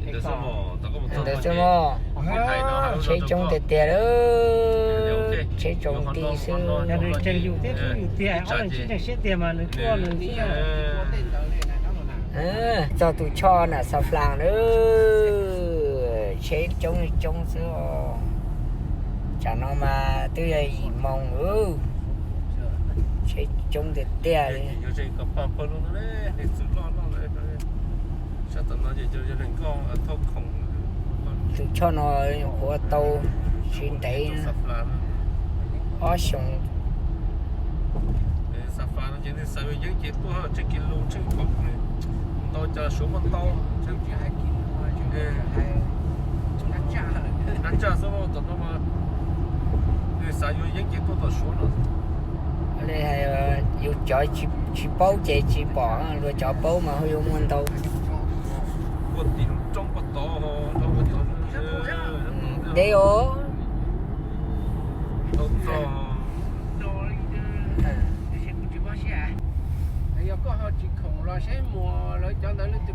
Ntawd xwb mog, tsheb coob tiag tiag lawm, tsheb tsaus nti xwb. Txog tus choj na Xa Flas lawm, tsheb coob coob xwb. Tsam no mas twb yog yim moos lawm, tsheb coob tiag tiag li. Tus choj no ua tau tsis ntev ob xyoos. Li hais, yus cov tsis paub ces tsis pom, luag cov paub mas yuav muaj ntau. Deb os.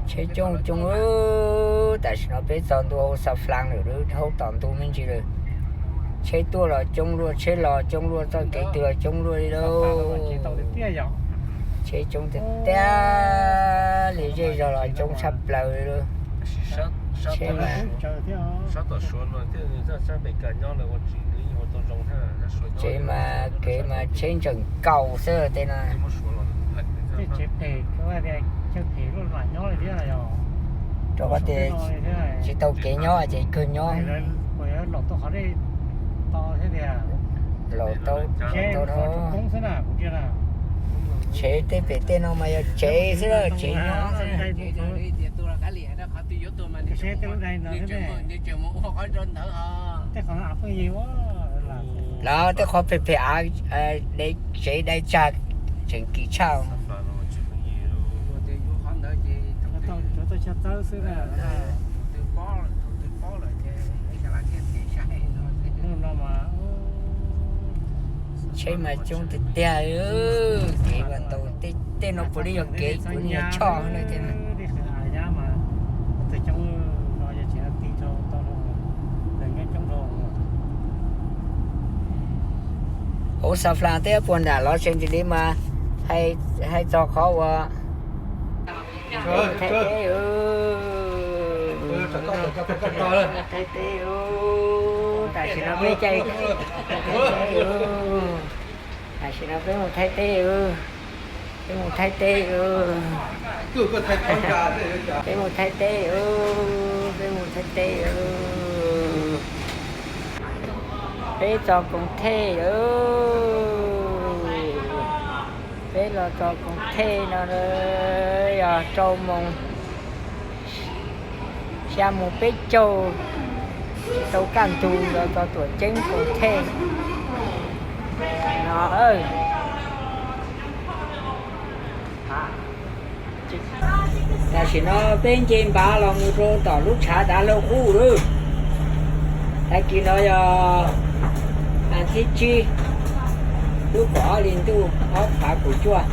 Tsheb coob coob, tam sim no peb txog ntua hauv Xa Flas lawm, hauv tom ntug me ntsis lawm. Tsheb tuaj los coob luaj, tsheb los coob luaj, txoj kev twg los coob luaj li lauj. Tsheb coob tiag tiag li, zej zog los coob tshaj plaws li lauj. Tsheb mas, tsev mas kev mas tsheb ntseem kaus xwb tej no. Rau qhov tias tsis tau kev nyob ces kawg nyob. Laus tau, tau no. Tsev tej pem tej no mas yog tsev xwb, tsev nyob xwb. Los tej qhov phem phem av, tsev dai tsag, tseem kim tshaj. Tsheb mas coob tiag tiag, kev mas ntau, tej no puav leej yog kev, puav leej yog choj na tej no. Hauv Xa Flas tej puas nram los tseem tis li mas hais txog qhov uas Thaib teb, Thaib teb, tam sim no peb caij, tam sim no peb mus Thaib teb, peb mus Thaib teb, peb mus Thaib teb, peb mus Thaib teb. Peb txog Koos Thej lawm. Peb los txog Koos Thej no yog rau moos, xya moos peb caug, tsis tau kaj ntug los txog Tuam Ceeb Koos Thej no. Tam sim no peb nce npav los mus rau tom lub tshav dav hlau qub lawm. Tag kis no yog thib tsib lub kaum ob hli ntuj ob phav kaum cuaj,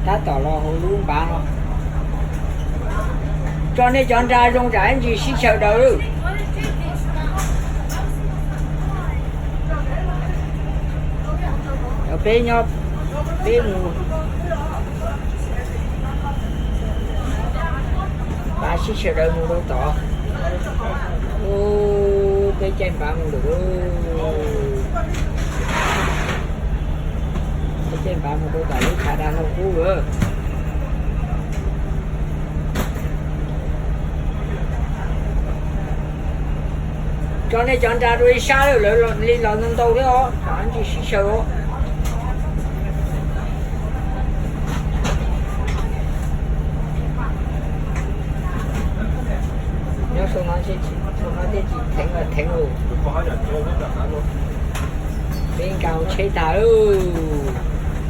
tab tom los hauv lub npav no. Tso nej cov nra zoo tsam ib ntsis sib xyaw daws lawm. Peb nyob, peb mus, npav sib sawv daws mus rau tod. Ub, peb caij npav mus lawm. Peb caij npav mus rau tom lub tshav dav hlau qub lawm. Tso nej cov nra rau ib sab lawm, lawv li los ntau ntau thiab os, tsam ib ntsis sib xyaw os. Nyob saum no, saum no tej tsis theev los theev lawm. Peb nkag hauv tsheb tag lawm.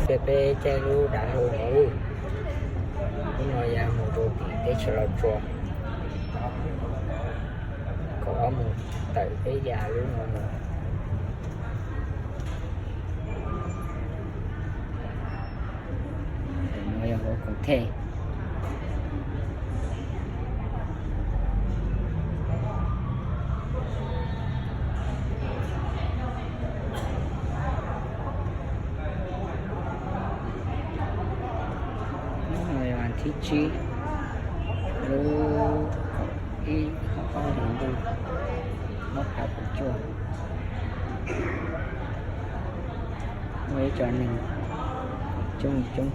Peb caij lub dav hlau no, lub no yog mus rau tim teb chaws Los Tsuas, kaum ob moos tawm peb ya lub no mus. No yog hauv Koos Thej. Tsib, lub kaum ib, ob, ob, ntug, ob phav kaum cuaj, muaj ib co neeg coob coob.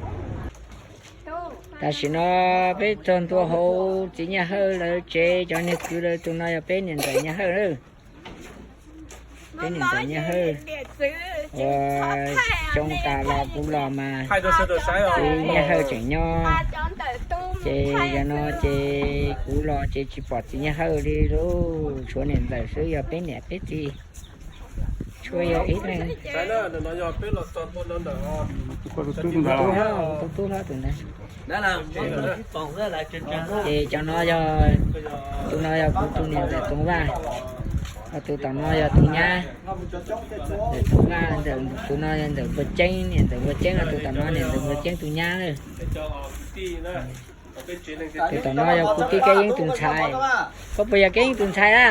Tam sim no peb txog ntua hauv txiv Nyiaj Hawj lawv tsev, cov niag kwv lawv. Tus no yog peb niam ntxawm Nyiaj Hawj lawm. Peb niam ntxawm Nyiaj Hawj uas xyoo tas los kuv los mas txiv Nyiaj Hawj tseem nyob, ces yog no ces kuv los ces tsis pom txiv Nyiaj Hawj li lauj. Tshuav niam ntxawm xwb, yog peb niam peb txiv tshuav yog ib leeg. Tus tub hlob, tus tub hlob tus ntawd. Ces cov no yog, tus no yog kuv tus niam ntxawm Tooj Vaj, ho tus tom no yog tus nyab ntxawm Tooj Vaj, tus no yog ntxawm Npuag Ceeb, niam ntxawm Npuag Ceeb, ho tus tom no niam ntxawm Npuag Ceeb tus nyab. Tus tom no yog kuv tij Keeb Yeeb tus ntxhais. Koj puas yog Keeb Yeeb tus ntxhais a?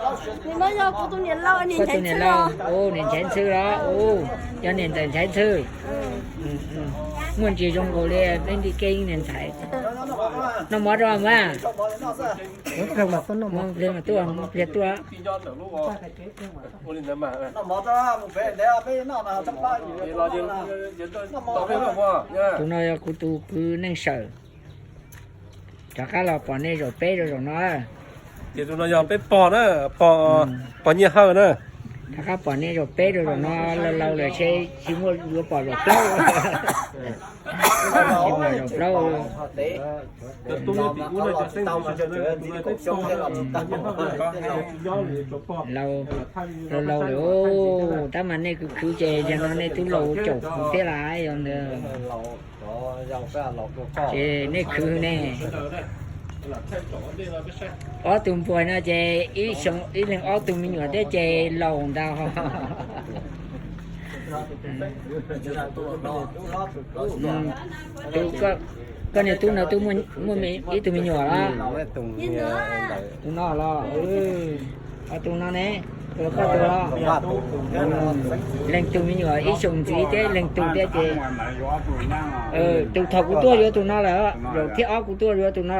Koj tus niam laus, ub, niam Nchaiv Ntxhw los ub, yog niam ntxawm Nchaiv Ntxhw. Muaj ntsis zoo nkaus li peb tij Keeb Yeeb niag ntxhais. Noj mov rau mas. Pliag mas tuaj, pliag tuaj. Tus no yog kuv tus kwv Neej Sawm. Rov qab los pom nej zaum peb rau zaum no. Ces tus no yog peb pog na, pog Nyiaj Hawj na. Rov qab pom nej zaum peb rau zaum no, laus laus lawm ces tsis muaj yuav pom zaum plaub. Tsis pom zaum plaub. Laus, laus laus lawm, tab mas nej kwv kwv ces yog no nej twb laus caum kuv thiab las yog ntawd. Ces nej khwv ne, ob tug npuag no ces ib leeg ob tug me nyuam thiab ces laus ntag. Koj niag tub no twb muaj ib tug me nyuam los? Tus no los? Tus no ne? Tus koj tus los? Leej tug me nyuam ib xyoos ntxiv thiab leej tug thiab ces tus thaum kuv tuaj yuav tus no lawm, zaum thib ob kuv tuaj yuav tus no.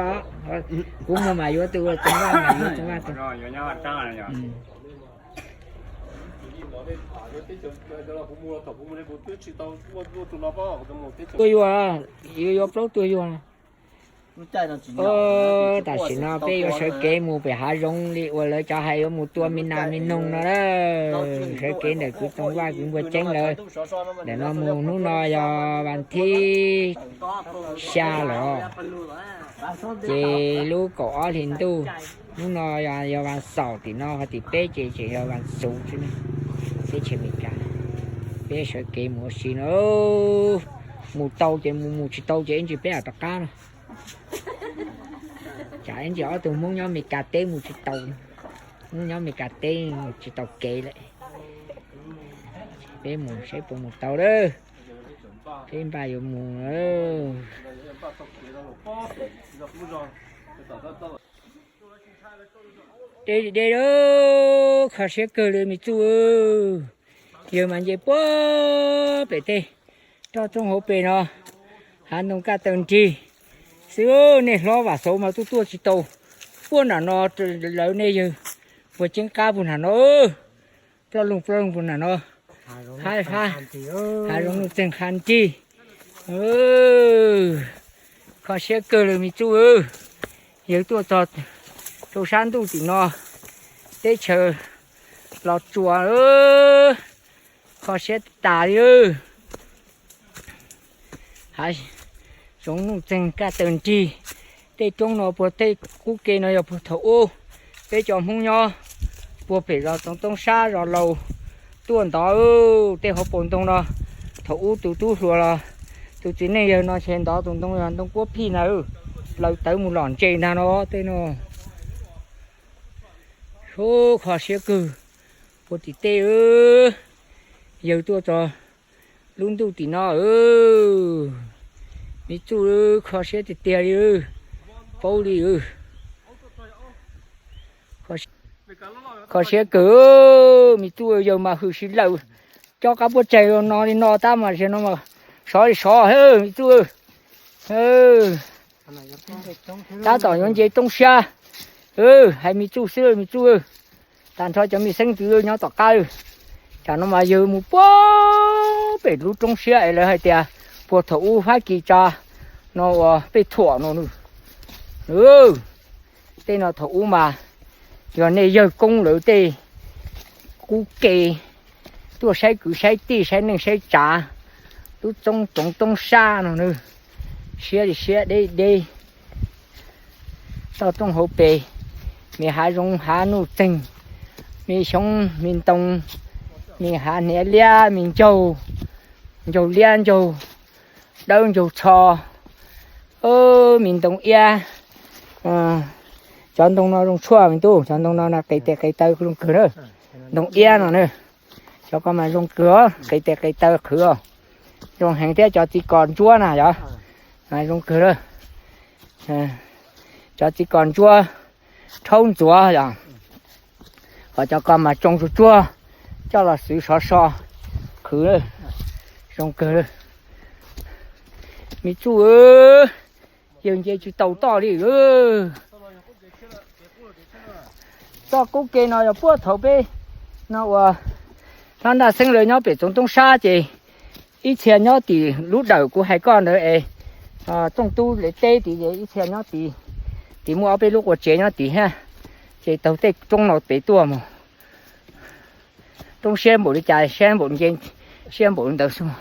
Kuv mus mam yuav tus, tus no mam yuav tus no. Tuaj yuav, yuav yuav plaub tuaj yuav. Tam sim no peb yuav sawv kev mus pem hav zoov li uas lawv cov hais yuav mus tua me nas me noog no na. Sawv kev ntawm kwv Tooj Vaj kwv Npuag Ceeb lawv. Ntawm no mus hnub no yog vas thib xya los, ces lub kaum ob hli ntuj. Hnub no yog vas xaum, tim no ho tim peb ces tseem yog vas xuv xwb, teb chaws Amelikas. Peb sawv kev mus ua si no, mus tau ces mus, mus tsis tau ces ib ntsis peb mam rov qab no. Tsam ib ntsis ob tug Hmoob nyob Amelikas teb mus tsis tau, Hmoob nyob Amelikas teb mus tsis tau kev lawm. Peb mus seb puas mus tau lawm. Peb npaj yuav mus. Deb deb, kho siab kawg li me txuj. Yawg mas nce puag pem tej roj roob hauv pes no, hav ntoo kaj taw nrig xwb. Nej hlob Vam Xauv mas tuaj tuaj tsis tau puag nram no, lawv nej yawg puag ceeb qab puag nram no, ploj loog ploj loog puag nram no, hav zoov nuj txeeg qha nrig. Kho siab kawg li me txuj. Yawg tuaj txog rau sab ntuj tim no, teb chaws Los Tsuas, kho siab tas li. Hav zoov nuj txeeg kaj taw nrig. Tej roob no puag tej qub ke no yog puag thaum ub peb cov Hmoob nyob puag pem zos Tooj Toob Sab zos laus tuaj ntov tej hauv paus ntoo no. Thaum ub tus tub hluas los tus txiv neej yawg no ntshe ntov tus ntoo yog ntoo kuab phij ntag, plaws tawv mus lom ntses ntag no tej no. Kho siab kawg puag tim tej, yawg tuaj txog lub ntuj tim no. Me txuj, kho siab tiag tiag li, paub li. Kho siab kawg, me txuj, yawg mas hwm si lawm. Cob qab puab tsaig no li no tab mas ziag no mas sov li sov, me txuj. Tab tom yuav nce roob siab. Hais me txuj xwb me txuj. Tag nrho cov me xeeb ntxwv nyob tom qab. Tsam no mas yawg mus puag pem lub roob siab es lawv hais tias puag thaum ub Fab Kis tsa no uas pej thuam no. Tej no thaum ub mas yog nej yawg koob lawv tej qub ke tuaj saib kwv saib tij saib neej saib tsav, lub roob tsoov toob sab no na, siab li siab deb deb. Toj roob hauv pes, me hav zoov hav nuj txeeg, me xyoob me ntoo, me hav hniav liab me ncaug, ncaug liab ncaug dawb ncaug tsho, me ntoo iab. Cov ntoo no zoo tshuaj me tub, cov ntoo no na qis tes qis taw zoo kawg na. Ntoo iab no na, cov ko mas zoo kawg, qis tes qis taw qhwv os. Zoo heev thiab cov txiv kos ntsuab na yog, zoo kawg na. Cov txiv kos ntsuab rhaub ntxuav yog, ho cov ko mas tsoo tsuag tsuag, coj los xwv sov so qhwv, zoo kawg. Me txuj, yawg nce tsis tau toj li. Toj qub ke no yog puag thaum peb no uas Hlob Ntaj Xeeb lawv nyob pem tsoov toob sab ces ib txhia nyob tim lub dawm kuv hais koj ntawd es Txooj Tub lawv teb tid ces ib txhia nyob tid, tid muaj ob peb lub qua tsev nyob tid thiab, ces taug tej roob no pem tuaj mus. Roob siab npaum li cas siab npaum nce, siab npaum li ntawd xwb.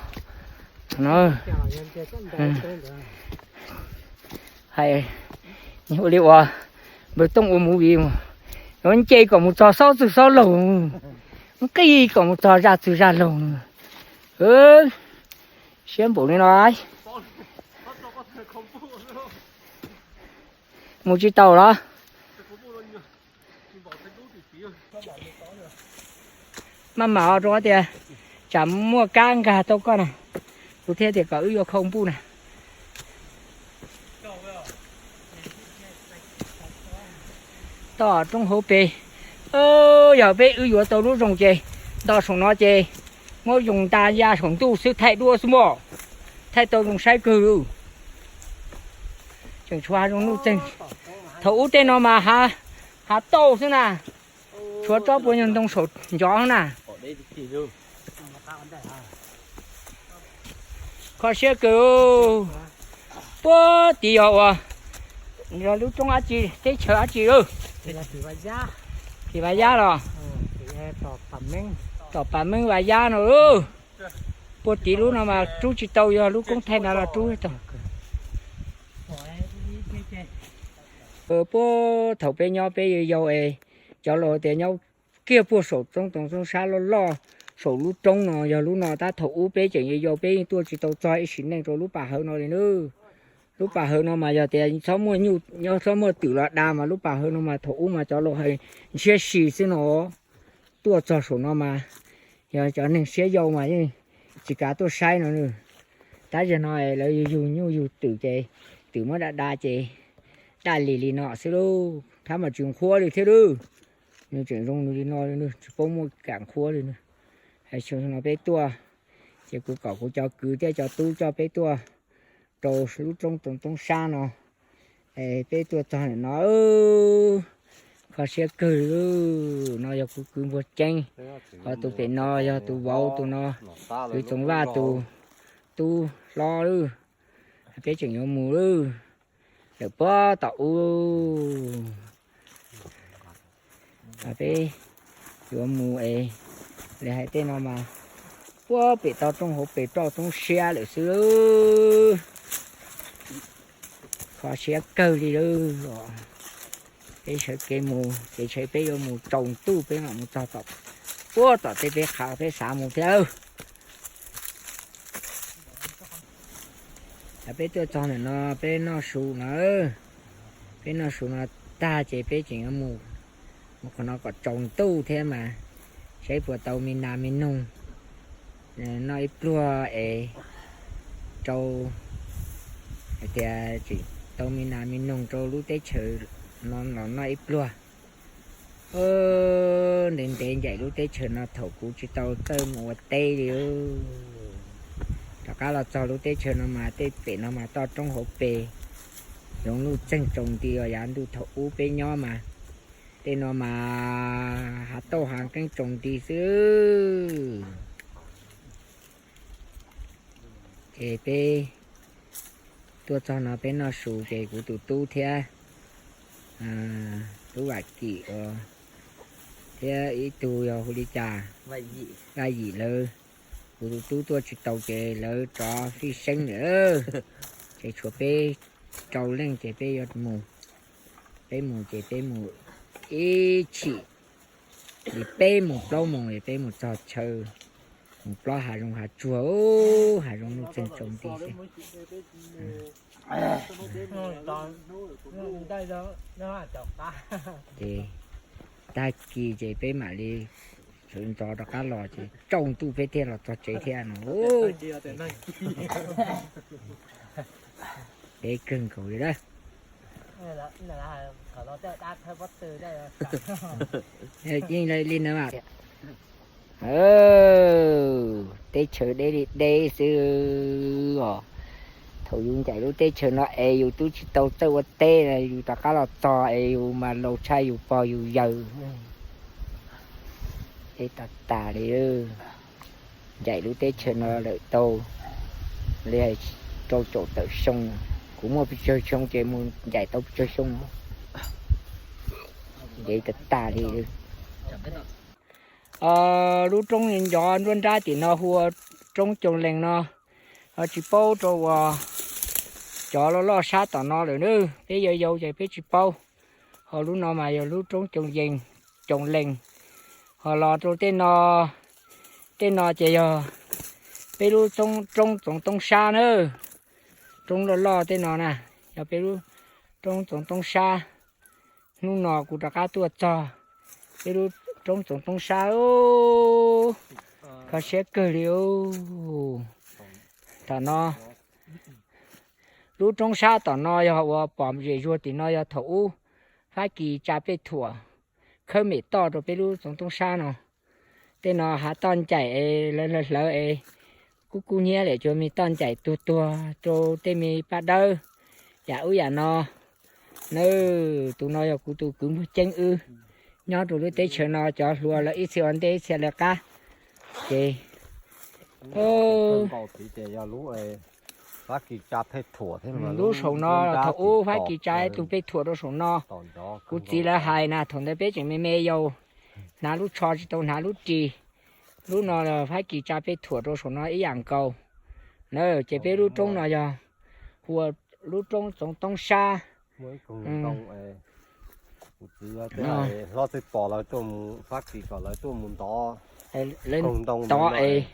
Hais ua li uas npawg Tooj ua movie, yuav nce kom mus txog xob txwg xob laug, nqis kom mus txog zaj txwg zaj laug. Siab npaum li no. Mus tsis tau los? Maj mam rau tias tsam muaj kab nkag tau koj na, kuv thiaj tias kom wb yuav khau npuj na. Toj roob hauv pes, yog peb wb yuav tau lub zoo ces nto saum no ces muab zoo nta ya saum ntuj xwb thaij duab xwb mog, thaij tau zoo saib kawg li. Tseem tshuav zoo nuj txeeg, thaum ub tej no mas hav tauj xwb na, tshuav tsob puas nyuag ntoo saum ncov na. Kho siab kawg. Puag tid yog uas, yog lub roob dab tsi teb chaws dab tsi lawm? Tim Vaj Yab los? Tom Pas Meeb Vaj Yab no. Puag tid lub no mas rub tsis tau, yog lub koob thaij ntawd los rub tau. Puag thaum peb nyob peb yau yau es cov laus tias nyob kiag puag saum roob toov roob sab loj loj, saum lub roob no yog lub no tab thaum ub peb tseem yau yau peb yeej tuaj tsis tau txog ib sim neej rau lub pas hawv no li nawb. Lub pas hawv no mas yog tias txhob muaj nyuj nyob txhob muaj twm los da mas lub pas hawv no mas thaum ub mas cov laus hais ntshiab si xwb no. Tuaj txog saum no mas yog cov neeg siab yau mas yeej tsis kav tuaj saib no. Tab zaum no lawv yug nyuj yug twm ces twm muab da da ces daj li li no xwb lauj, thab mas tsis nqhuab li thiab lauj. Nws tseem zoo nws li no li, nws tsis paub muaj kam nqhuab li. Hais xyoo no peb tuaj ces kuv kom kuv cov kwv thiab cov tub coj peb tuaj rau lub roob toov roob sab no. Peb tuaj txog ntawm no kho siab kawg li. No yog kuv kwv Npuag Ceeb, ho tus pem no yog tus vauv, tus no kwv Txoov Vaj tus tub hlob lawm. Peb tseem yuav mus lawm, lawm puag tom ub. Peb yuav mus es, li hais tej no mas puag pem toj roob hauv pes roj roob siab lawm xwb. Kho siab kawg li lawm. Peb sawv kev mus ces ntshe peb yuav mus tsaus ntuj peb mam mus txog tom, puag tom tej peb qhav peb xav mus thiab. Peb tuaj txog ntawm no peb noj su no, peb noj su no tag ces peb tseem yuav mus, mus qhov no kom tsaus ntuj thiab mas saib puas tau me nas me noog noj ib pluag es rau, hais tias tseem tau me nas me noog rau lub teb chaws no los noj ib pluag. Ntev ntev ncaim lub teb chaws no thaum kuv tsis tau txawj mus ua teb li. Rov qab los txog lub teb chaws no mas tej pem no mas toj roob hauv pes, Zoo nuj txeeg tsaus nti os, yav ntuj thaum ub peb nyob mas tej no mas hav tauj hav nqeeb tsaus nti xwb. Ces peb tuaj txog no peb noj su ces kuv tus tub thiab tub Vam Kim thiab ib tug yog hu li cas, Vaj Yim lawv, kuv tus tub tuaj tsis tau ces lawv rov fij seeb lawm. Ces tshuav peb rau leej ces peb yuav mus. Peb mus ces peb mus ib chim li peb moos plaub moos es peb mus txog chaw, mus plob hav zoov hav tsuag, hav zoov nuj txeeg tsaus nti xwb. Ces tag kis ces peb mam li sawv ntxov rov qab los ces tsaus ntuj peb thiaj los txog tsev thiab no. Deb kawg nkaus li lawm. Yeej li ntawd mas. Teb chaws deb li deb xwb os. Thaum yus ncaim lub teb chaws no es yus twb tsis tau txawj ua teb, yus rov qab los txog es yus mas laus tshaj yus pog yus yawg. Deb tas tas li. Ncaim lub teb chaws no lawm tau li rau caum tawm xyoo, kuv muaj pes tsawg xyoo ces mus ncaim tau pes tsawg xyoo. Ntev tas tas li. Lub roob ncov nruab nrab tim no hu ua roob Coos Lees no, ho tsis paub rau uas cov loj loj sab tom no lawm na, peb yau yau ces peb tsis paub. Ho lub no mas yog lub roob Coos Yees, Coos Lees, ho los rau tej no, tej no ces yog peb lub roob Txoov Tooj Sab na. Roob loj loj tej no na, yog peb lub roob Txoov Tooj Sab. Hnub no kuv rov qab tuaj txog peb lub roob Txoov Tooj Sab, kho siab kawg li. Tom no, lub roob sab tom no yog uas pom zem zuag tim no yog thaum ub Fab Kis tsa pej thuam khawb mem toj rau peb lub Txoov Tooj Sab no. Tej no hav toj ncaim es lawv hlawv hlawv es kub kub hnyiab lawm, cov me toj ncaim tuag tuag rau tej me paj dawb yam ub yam no. Nawb, tus no yog kuv tus kwv Muaj Ceeb wb, nyob rau lub teb chaws no cov hluas lawv ib txhia ua ntej ib txhia lawv qab. Ces lub saum no thaum ub Fab Kis tsa ib tug pej thuam rau saum no, kuv txiv lawv hais na, thaum ntawd peb tseem me me yaus, hnav lub tsho tsis tau hnav lub ris. Lub no Fab Kis tsa pej thuam rau saum no ib yam nkaus na. Ces peb lub roob no yog hu ua lub roob Txoov Toob Sab. Kuv txiv hlob twb pom lawv tuaj mus Fab Kis kom lawv tuaj mus ntov, lawv ntov es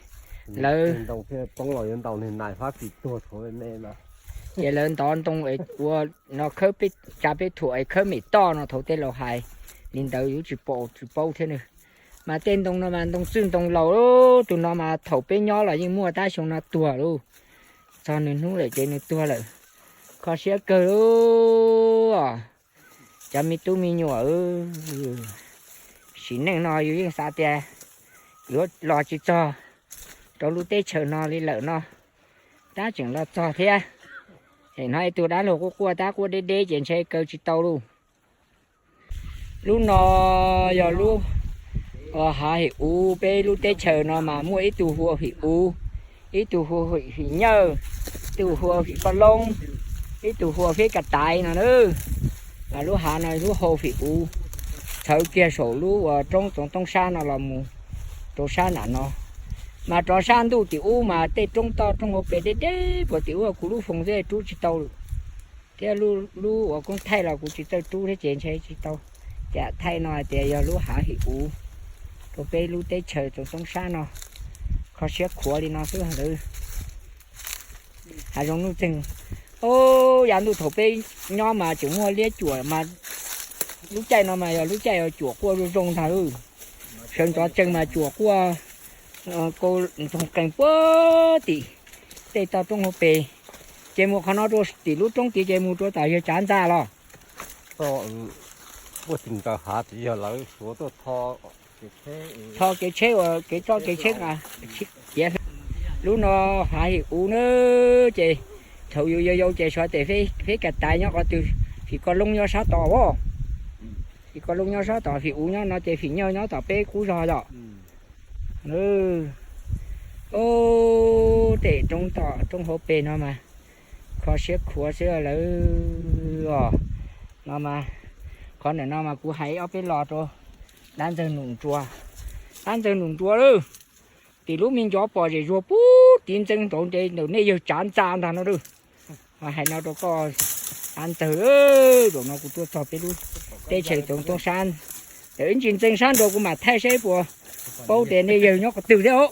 lawv ntoo thiaj poob los yuav ntaus niag nais Fab Kis tuag thaum me me no. Ces lawv ntov ntoo es ua no khawb peb, tsa peb thuam es khawb mem toj no, thaum tej laus hais li ntawd, yus tsis pom tsis paub thiab nws. Mas tej ntoo no mas ntoo txwj ntoo laus, tus no mas thaum peb nyob los yeej muaj tab xyoo no tuag lauj. Txog nws hnub lawm ces nws tuag lawm. Kho siab kawg lauj. Cov me tub me nyuam, sim neej no yus yeej xav tias yuav los tsis txog rau lub teb chaws no li lawm no, tab tseem los txog thiab. Es hnov ib tug dab laug quaj quaj tab quaj deb deb ces ntshe kaw tsis tau lauj. Lub no yog lub hav Him Uv, peb lub teb chaws no mas muaj ib tug hu ua Him Uv, ib tug hu ua Him Nyawj, ib tug hu ua Him Paj Loob, ib tug hu ua Feb Ka Taiv no na. Mas lub hav no lub hau Him Uv, txhawv kiag saum lub uas roob Txoov Toob Sab no los mus rau sab nram no. Mas rov sab ntuj tim ub mas tej roob toj roob hauv pes deb deb puag tim ub kuv lub foos twb rub tsis tau lawm. Thiab lub uas koob thaij los kuv tsis txawj rub thiab ces ntshe tsis tau. Cas thaij no hais tias yog lub hav Him Uv rau peb lub teb chaws Txoov Toob Sab no. Kho siab khuav li no xwb lawm. Hav zoov nuj txeeg. Yav ntuj thaum peb nyob mas tseem muaj liab cuam mas lub caij no mas yog lub caij cuam quaj zoo zoo ntag. Sawv ntxov tsees mas cuam quaj kau ntxoog qees puag tim tej toj roob hauv pes. Ces mus qhov no rau tim lub roob tid ces mus rau tom yawg Tsav Ntxa los. Ua tim ntawd hav tsis yog lawv suav tuaj tho kev tsheb uas kev tso kev tsheb qias. Lub no hav Him Uv na, ces Thaum yus yau yau ces suav tes feb kas tais nyob qhov twg, fim koj loob nyob sab tod as. Fim koj loob nyob sab tod, fim uv nyob no ces fim nyawj nyob tom peb qub zog yom. Tej roob tom roob hauv pes no mas kho siab khuav xwb lawm os. No mas qhov ntawm no mas kuv hais ob peb los rau dab ntxawg Num Nruas. Dab ntxawg Num Nruas lawm, tim lub me ncov pom zem zuag pub tiv ntxeev nraud ntev ntawm nej yawg Tsav ntxa ntag no lawm. Mas hais no rau koj dab ntxawg, zaum no kuv tuaj txog peb lub teb chaws Toob Toob Sab, ib ntsis ntxeev sab nraud kuv mam thaij saib puas paub tias nej yawg nyob qhov twg thiab os.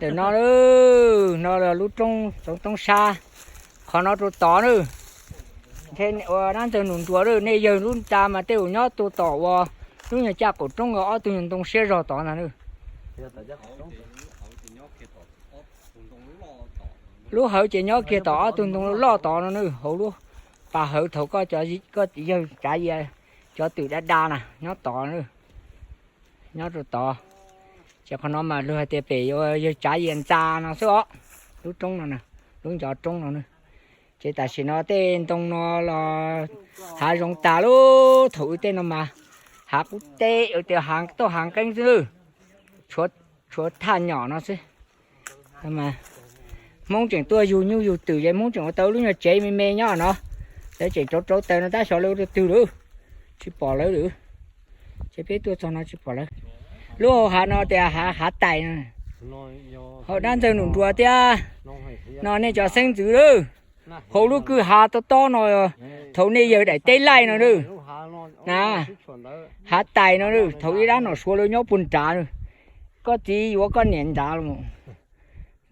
Ntawm no, no lub roob Toob Toob Sab, qhov no rau tod na. Ntshe ua dab ntxawg Num Nruas lawm, nej yawg lub ntxa mas tej zaum nyob tua tom uas lub nyuag caj qaum roob ob tug nyuag ntoo siab zog tod ntag na. Lub hawv ces nyob kiag tom ob tug ntoo loj tod no na, hauv lub pas hawv thaum koj, koj yawg Tsav Yias cov twm da da na nyob tod na. Nyob rau tod. Ces qhov no mas luag hais tias pem yawg Tsav Yias ntxa no xwb os. Lub roob no, lub ncov roob no na. Ces tam sim no tej ntoo no los hav zoov tas lub, thaum ub tej no mas hav qub teb, tias hav tauj hav nqeeb xwb, tshuav thaj nyom no xwb. Hmoob tseem tuaj yug nyuj yug twm ces Hmoob tseem ua tau lub nyuag tsev me me nyob no. Lawv tseem rauv rauv taws no tab xyov lawv ua rau twg lawm, tsis pom lawv lawm. Ces peb tuaj txog no tsis pom lawv. Lub hauv hav no tias hav tais no, hauv dab ntxawg Num Nruas thiab no nej cov xeeb ntxwv lawm. Hauv lub kwj hav tob tob no, thaum nej yawg daim teb laij no na, hav tais no, thaum ib dab nom Suav lawv nyob puag nrad na. Koj txiv yuav koj niam nrad los,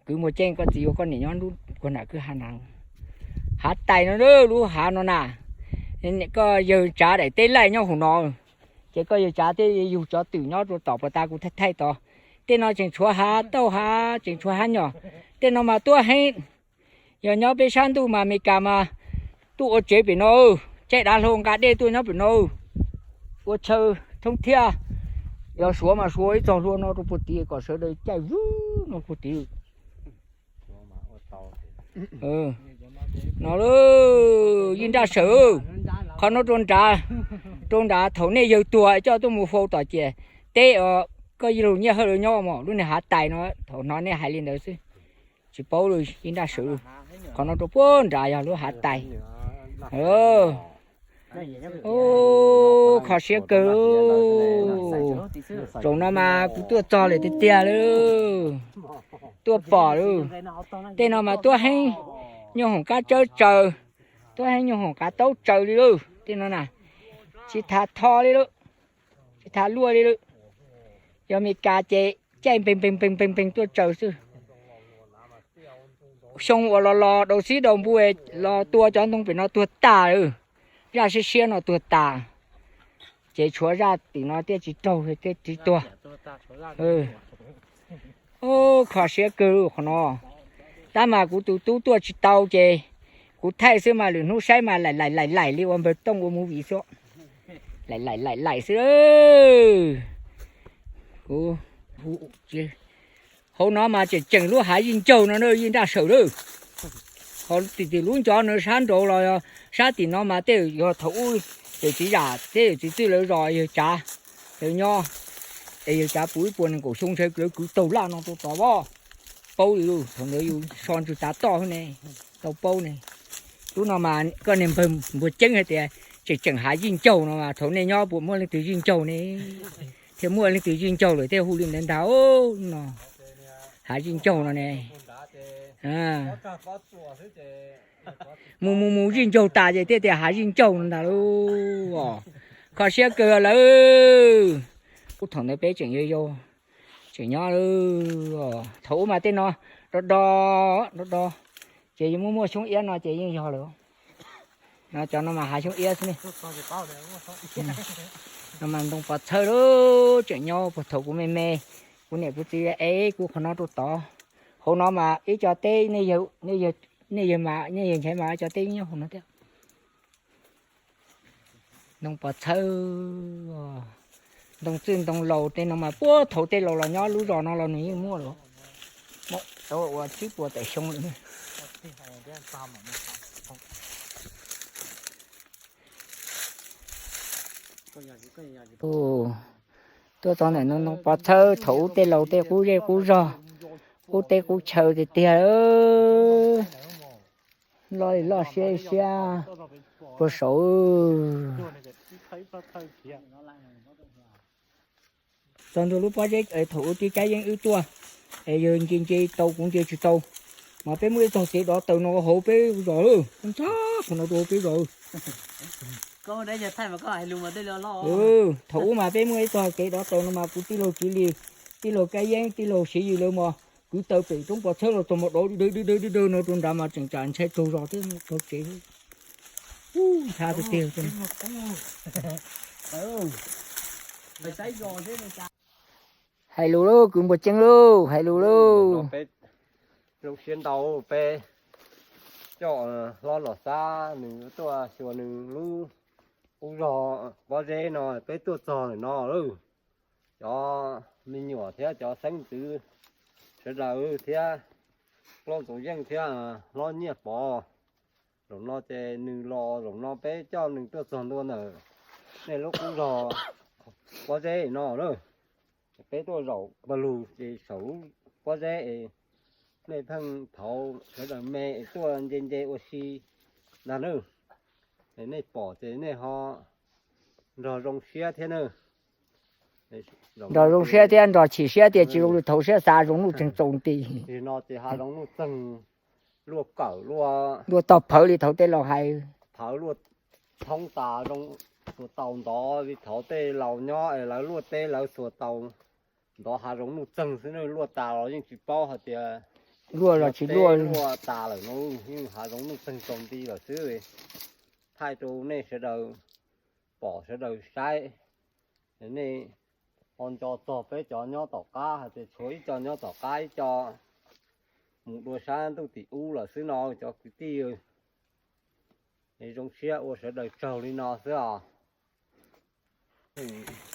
kwv Muas Ceej, koj txiv yuav koj niam nyob lub puag nram kwj hav nrad. Hav tais no, lub hav no na, koj yawg Tsav daim teb laij nyob hauv no. Ces koj yawg Tsav thiaj yug cov twm nyob rau tom puag ta kuv thaij thaij tod. Tej no tseem tshuav hav tauj hav, tseem tshuav hav nyom. Tej no mas tuab heev. Yog nyob peb sab ntuj mas Amelikas mas tuaj ua tsev pem no, caij dav hlau nqa dej tuaj nyob pem no, ua chaw thoob thiab. Yog Suav mas Suav ib txog hlua no rau puag tid kom sawv daws caij vwb no puag tid. No, Yij Nraj Sawm, qhov no rau nrad, rau nrad thaum nej yawg tuag coj tuaj mus faus tom ciam teb os, koj yawg Lug Nyiaj Hawj lawv nyob mas lub niag hav tais no, thaum hnov nej hais li ntawd xwb. Tsis paub li Yij Nraj Sawm. Qhov no rau puag nrad yog lub hav tais. Kho siab kawg. Zaum no mas kuv tuaj txog lawm tiag tiag lawm. Tuaj pom lawm. Tej no mas tuab heev nyuj hoom kab tsawb tsaws, tuab heev nyuj hoom kav taub tsaws li lawm. Tej no na, tsis tas tho li lawm, tsis tas luaj li lawm. Yog Amelikas ces caij npeeg npeeg npeeg npeeg npeeg tuaj tsaws xwb. Xyoo uas los los daus xib daus npua los tua cov ntoo pem no tuag tas lawm. Zaj siab siab no tuag tas, ces tshuav zaj tim no thiaj tsis raug thiaj tsis tuag. Kho siab kawg qhov no. Tab mas kuv tus tub tuaj tsis tau ces kuv thaij xwb mas lwm hnub saib mas laim laim laim laim li ua npawg Tooj ua movie xwb. Laim laim laim laim xwb. Hauv no mas tseem tseem lub hav zij ncaug no na, Yij Nraj Sawm lawm. Ho tim tim lub ncov no sab nraud los sab tim no mas tej yog thaum ub yawm txiv Zam thiab yawm txiv Txwj lawv zos yawg Tsav lawv nyob, es yawg Tsav puv ib puas nees nkaum xyoo ntshe lawv kwv taug laj no rau tod as. Paub li lawm, thaum ntawd yus so ntswg tav toj xwb ne, tau paub ne. Lub no mas koj niag npawg Npuag Ceeb hais tias tseem tseem hav zij ncaug no mas thaum nej nyob puas muaj leej twg zij ncaug ne? Thiaj muaj leej twg zij ncaug lawm thiaj hu li ntawd ntag no. Hav zij ncaug no ne. Mus mus mus zij ncaug tas ces thiaj tias hav zij ncaug no ntag lauj. Kho siab kawg lawm. Ub, thaum ntawd peb tseem yau yau, tseem nyob, thaum ub mas tej no do do do do, ces yus muaj muaj xyoob iab no ces yeej yog lawm. No cov no mas hav xyoob iab xwb ne. No mas ntoo pov txhawb lawm, tseem nyob puag thaum kuv me me, kuv niam kuv txiv ev kuv qhov no rau tod. Hauv no mas ib co teb, nej yawg mas nej yawg Nchaiv mas cov teb nyob hauv no thiab. Ntoo pov txhawb, ntoo txwj ntoo laus tej no mas puag thaum tej laus los nyob lub zos no los nws yeej muaj lawm. Tau ua tsib puas tawm xyoo lawm. Tuaj txog ntawm no no pov thawb thaum ub tej laus tej qub zej qub zog, qub teb qub chaw tiag tiag. Loj li loj siab siab puag saud. Txog ntua lub pob zeb thaum ub tib kab yeeb wb tuaj, es yawg ntse ntse tau kuv ntse tsis tau, mas peb muaj ib txog kev dov taws no hauv peb zos, ntshab qhov no rau hauv peb zos. Thaum ub mas peb muaj ib txog kev dov taws no mas kuv tij laug Tsiv Lis, tij laug Kab Yeeb, tij laug Siv Yis lawv mas kwv taws pem roob pov thawb los txog mas dov dawg dawg dawg dawg no rau nrad mas tseem tsam ntshai tsaug zos thiab tsaug tsev. Ntshab tiag tiag. Hais lus lauj, kwv Npuag Ceeb lauj, hais lus lauj. Peb zoo siab ntau, peb coj hlob Nom Xab nws tuaj xyuas nws lub qub zos pob zeb no, peb tuaj txog ntawm no lawm. Cov me nyuam thiab cov xeeb ntxwv sawv daws thiab hlob Ntxoov Yeej thiab hlob Nyiaj Pov, zaum no ces nws los, zaum no peb coj nws tuaj txog ntua ntawm nej lub qub zos pob zeb no na. Peb tuaj zaum pawg lug ces saum lub pob zeb es nej pheej thauv sawv daws me es tuaj nce nce ua si ntag na. Nej pom ces nej ho nrog zoo siab thiab na. Nrog zoo siab thiab nrog chim siab tias tsis zoo li thaum siab xav, zoo nuj tseeg tsaus nti. Nim no ces hav zoov nuj txeeg, luaj kawm luaj tog phawv li thaum tej laus hais, phawv luaj thoob tas, zoo xuas taus ntov li thaum tej laus nyob es lawv luaj teb lawv xuas taus ntov hav zoov nuj txeeg xwb, luaj tas los yeej tsis paub hais tias luaj los tsis luaj, luaj tas lawm no yeej hav zoov nuj txeeg tsaus nti lawm xwb. Thaij rau nej sawv daws pom sawv daws saib. Nej ho nco txog peb cov nyob tom qab hais tias tshuav ib co nyob tom qab, ib co mus dua sab ntuj tim ub lawm xwb no cov kwv tij. Zoo siab ua sawv daws tsaug li no xwb os.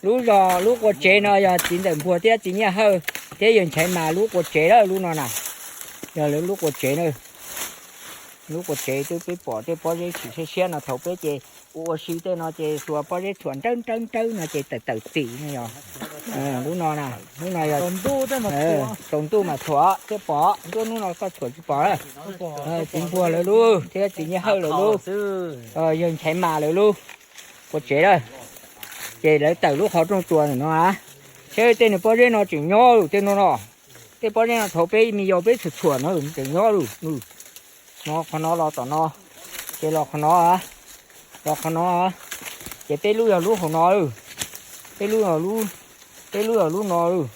Lub zos lub qua tsev no yog txiv ntxawm Npuag thiab txiv Nyiaj Hawj thiab yawg Nchaiv Mas lub qua tsev lawm lub no na. Yog lawv lub qua tsev na. Lub qua tsev twb peb pom tej pob zeb tsis siab siab no thaum peb ces ua ua si tej no ces xuas pob zeb txhuam nrawb nrawb nrawb no ces tawm tawm tim no yog lub no na. Lub no yog tsaus ntuj mas txhuam thiaj pom, nruab hnub no koj txhuam tsis pom. Txiv Npuag lawv lub thiab txiv Nyiaj Hawj lawv lub, yawg Nchaiv Mas lawv lub qua tsev lawm. Ces lawv tawm lub qhov rooj tua ntawm no a. Saib tej niag pob zeb no tseem nyob lawm tej no no. Tej pob zeb no thaum peb me yau peb txhuam txhuam no tseem nyob lawm. No qhov no los tom no, ces los qhov no, los qhov no, ces peb lub yog lub hauv no, peb lub, peb lub yog lub no lawm.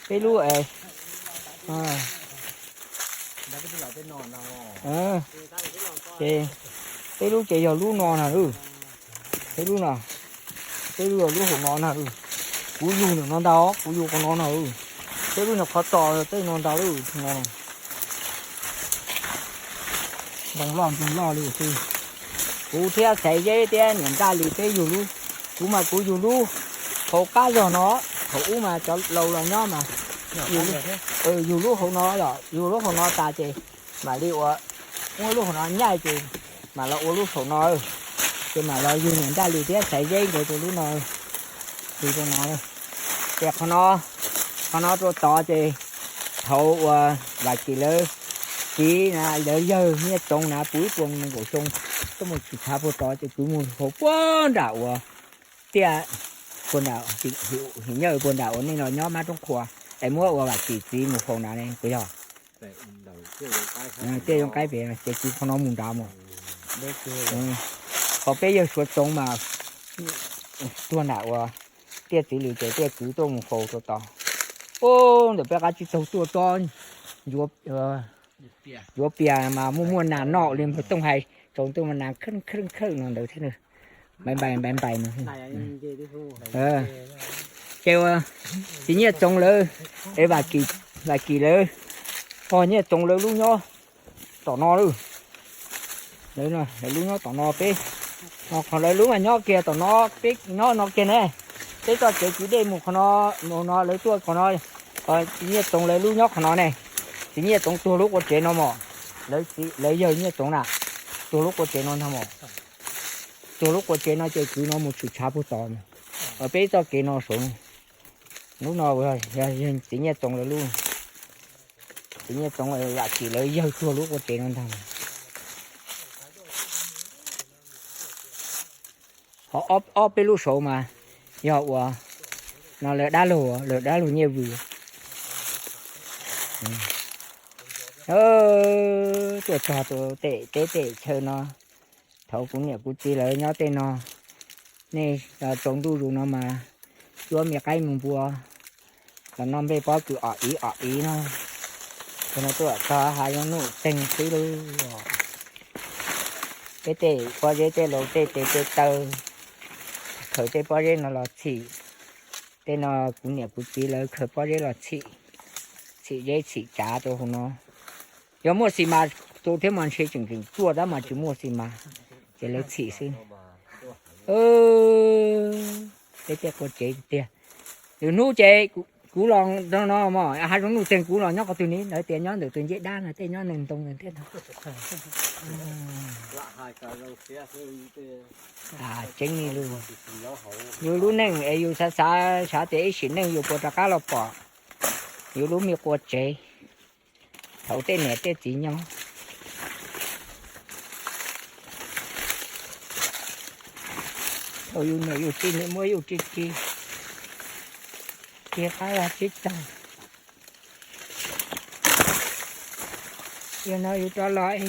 Peb lub es, ces peb lub ces yog lub no na lawm. Peb lub no, peb lub yog lub hauv no na lawm. Kuv yug ntawm no ntag, kuv yug qhov no na lawm. Peb lub nyuam qhov tos tej no ntag lawm no. Ntoo loj ntoo loj li xwb. Kuv thiab Xaiv Zeb thiab niam Ntaj Lis peb yug lub, kuv mas kuv yug lub hauv qab zog no, thaum ub mas cov laus los nyob mas yug lub hauv no, yug lub hauv no tas ces mam li ua, muab lub hauv no nyaij ces mam los ua lub saum no, ces mam los yug niam Ntaj Lis thiab Xaiv Zeb nkawd rau lub no, rau no. Ces qhov no, qhov no rau tod ces thaum uas Vam Kim lawv, txiv na, lawv yawg Nyiaj Txoov na puv ib puas nees nkaum xyoo, tuaj mus tsis tshav puag tod ces kuv mus hauv puag nram uas tiaj, puag nram, him nyaj puag nram uas nej los nyob mab roob qhua, es muab uas Vam Kim txiv mus faus nrad ne puas yog? Tiaj zoo qaib pem ces kuv qhov no mus nrad mus. Qhov peb yawg Suav Txoov mas tuag nram uas tiaj txiv lws ces tiaj kwv tuaj mus faus rau tod. Ub, ntawm peb qab tsib taug tuaj tsob ncuav pias mas muaj muaj nas noj li npawg Tooj hais, tsaus ntuj mas nas khawj khawj khawj no ntawd thiab. Npai npai npai npai no. Ces ua txiv Nyiaj Txoov lawv, es Vam Kim lawv, pog Nyiaj Txoov lawv lub nyob tom no lawm. Lawv lub nyob tom no peb, qhov lawv lub mas nyob kiag tom no, peb nyob no kiag ne. Peb txoj kev kwv dej mus qhov no, mus no lawv tuaj qhov no, txiv Nyiaj Txoov lawv lub nyob qhov no ne. Txiv Nyiaj Txoov tuag lub qua tsev no mos, lawv yawg Nyiaj Txoov na, tuag lub qua tsev no ntag mos. Tuag lub qua tsev no ces kwv no mus tshwm tshav puag tod. Peb txoj kev no saud, lub no yog Txiv Nyiaj Txoov lawv lub, Txiv Nyiaj Txoov Vam Tsim lawv yawg tuag lub qua tsev no ntag. Ho ob peb lub saud mas yog ua no lawv dab laug, lawv dab laug Nyiaj Vws. Tuaj txog rau tej teb tej chaw no, thaum kuv niam kuv txiv lawv nyob tej no, nej tsaus ntuj zus no mas cuab me qaib me npua los noj nplej pob kws om iv om iv no. Ces no tuaj txog hav zoov nuj txeeg xwb lauj. Peb tej pob zeb tej laus tej tes tej taw khaws tej pob zeb no los txhim. Tej no kuv niam kuv txiv lawv khaws pob zeb los txhim, txhim zeb txhim tsav rau hauv no. Yog muaj xis mas, tus thiab mas ntshe tseem tseem tuaj tab mas tsis muaj xis mas, ces lawv txhim xwb. Peb tej qua tsev tiag. Lwm hnub ces kuv los no no mos, hav zoov nuj txeeg kuv los nyob qhov twg ne, lawv tias nyob ntawm tus ncej dab no, tej nyob neeg ntoo thiab no. Tseeb li lus, yus lub neej es yus xav xav xav tias ib sim neej yus puas rov qab los pom yus lub me qua tsev thaum tej niam tej txiv nyob. Thaum yus niam yus txiv nim muab yus tsis tsis tig qab los tsis tau. Yog no yus rov los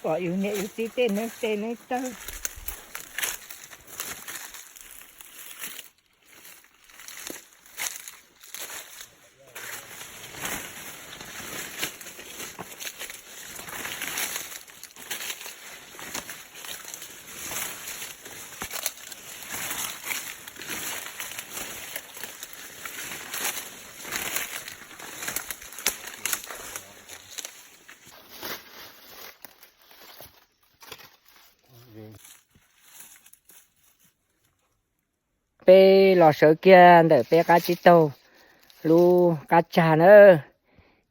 pom yus niam yus txiv tej neev tes neev taw. Peb los sawv kiag ntawm peb qab tsib taug lub qab tsag na,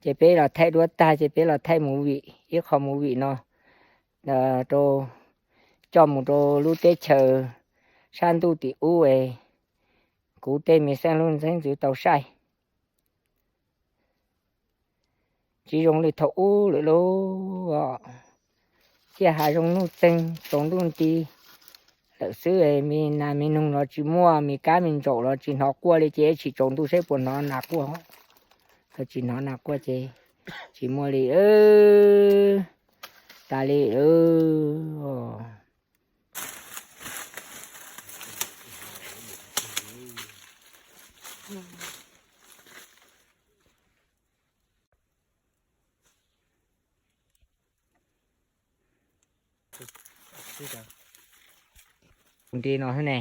ces peb los thaij duab tag ces peb los thaij movie, ib qho movie no rau, coj mus rau lub teb chaws sab ntuj tim ub es kuv tej me xeeb leej xeeb ntxwv tau saib. Tsis zoo li thaum ub lawm lauj. Ciaj hav zoov nuj txeeg tsaus ntuj nti lawm xwb, me nas me noog los tsis muaj, me kab me ntsaum los tsis hnov quaj li ces tsis tsaus ntuj seb puas hnov nas quaj. Tsis hnov nas quaj ces tsis muaj li, tas li. Nti no xwb ne,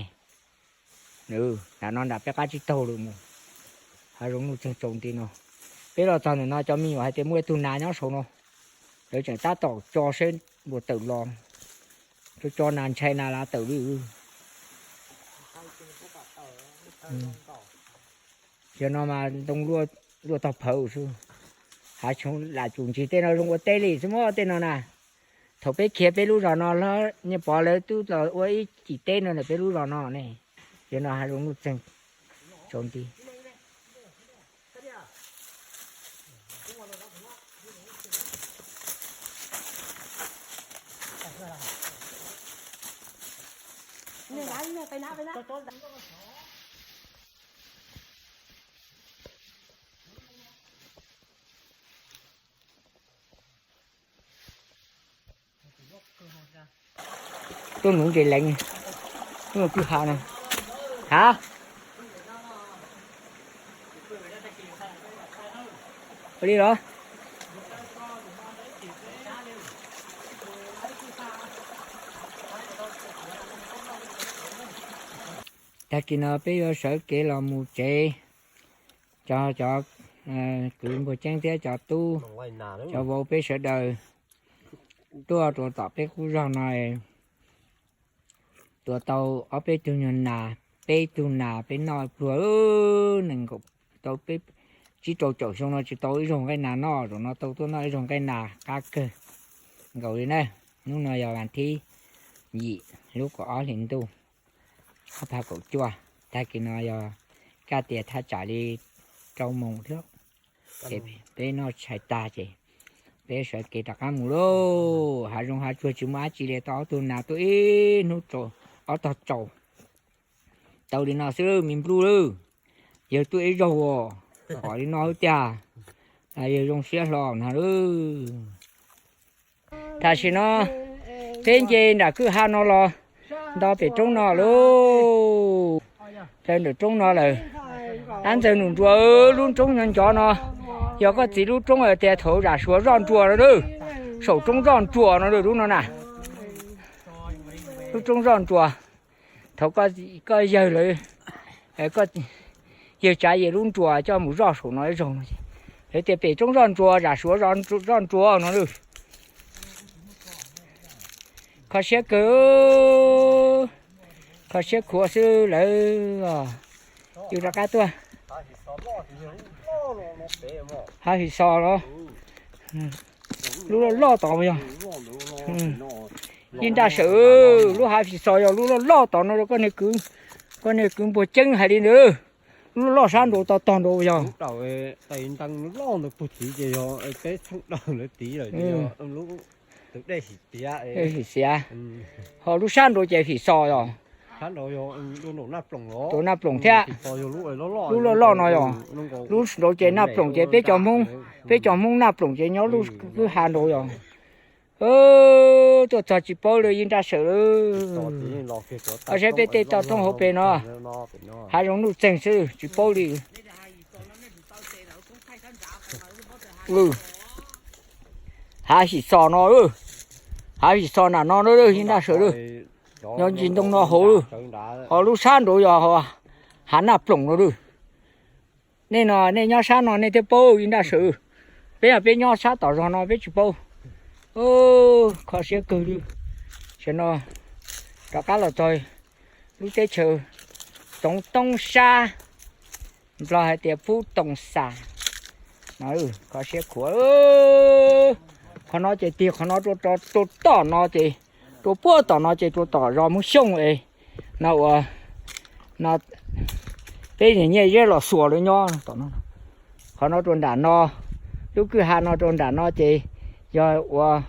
nram no nram peb qab tsib taug lawm mus, hav zoov nuj txeeg tsaus nti no. Peb los txog ntawm no cov me nyuam hais tias muaj ib tug nas nyob saum no, lawv tseem tab tom tso seb puas tawm los, tso tso nas ntshai nas lav tawm li. Yog no mas ntoo luaj tog phawv xwb. Hav zoov lam tsum ntsis tej no zoo ua teb li xwb muab tej no na. Thaum peb khiav peb lub zos no los Nyiaj Pov lawv twb los ua ib cim teb no ntawm peb lub zos no ne. Yog no hav zoov nuj txeeg tsaus nti. Tuaj nuv ntses leev, tuaj nuv kwj ha no. Ha, ua li los? Tag kis no peb yuav sawv kev los mus tsev. Cov, cov kwv Npuag Ceeb thiab cov tub, cov vauv, peb sawv daws tuaj rau tom peb qub zog no, tua tau ob peb tug nyuag nas, peb tug nas peb noj pluag, nees nkaum, tau peb tsib rau caum xyoo no tsis tau ib zaug nqaij nas noj, zaum no tau tuaj noj ib zaug nqaij nas qab kawg nkaus li na. Hnub no yog vas thib yim lub kaum ob hlis ntuj ob phav kaum cuaj, tag kis no yog kaj tias thaj tsam li rau moos thiab. Ces peb noj tshais tag ces peb sawv kev rov qab mus lauj. Hav zoov hav tsuag tsis muaj dab tsi li, tau ob tug nas tuaj ib hnub tsaus, ob tog tsaus, tau li no xwb me npluj lauj. Yawg tuaj ib zaug os, pom li no xwb tiag, yawg zoo siab hlo no lauj. Tam sim no peb nce nram kwj ha no los nto pem roob no lauj. Raws nram roob no lawm. Dab ntxawg num nruas, lub roob nyob ncov no, yog koj txiv lub roob tias thaum zam suav zoj nruas no lauj. Saum roob zoj nruas no lauj, lub no na. Lub roob zoj nruas, thaum koj yawg lawv, yawg tsav yawg lub nruas coj mus zoj saum no ib zaug no. Lawv tias pem roob zoj nruas, zam suav zoj nruas no lauj. Kho siab kawg, kho siab khuav xwb lawm. Yus rov qab tuaj. Hav fim xos los, lub loj loj tod yog, yij nraj sawm, lub hav fim xos yog lub loj loj tod no, koj niag kwv npuag ceeb hais li ntawd. Lub loj sab nraud tog tog nraud yog, fim xiav, ho lub sab nraud ces fim xos yog, tus Naj Ploom thiab. Lub loj loj no yog, lub nraud ces Naj Ploom ces peb cov Hmoob, peb cov Hmoob Naj Ploom ces nyob lub kwj ha nraud yog. Tuaj txog tsis paub li, yij nraj sawm lawm. Koj saib peb tej toj roob hauv pes no, hav zoov nuj txeeg xwb tsis paub li. Hav fim xos no, hav fim xos nram no na, yij nraj sawm lawm. Yog ntsis ntoo no hauv, ho lub sab nraud yog hav Naj Ploom no lauj. Nej no nej nyob sab no nej thiaj paub, yij nraj sawm. Peb yog peb nyob sab tom zos no peb tsis paub. Kho siab kawg li. Tam sim no rov qab los txog lub teb chaws Txoov Toob Sab, Nplog hais tias Pub Toom Xas no. Kho siab khuav. Qhov no ces tig qhov no rau tom no ces, rau puag tom no ces rau tom zos Hmoob Xyooj es no ua, no peb niam nyiaj zeb los xuas lawv nyob tom no. Qhov no rau nram no, lub kwj ha no rau nram no ces yog ua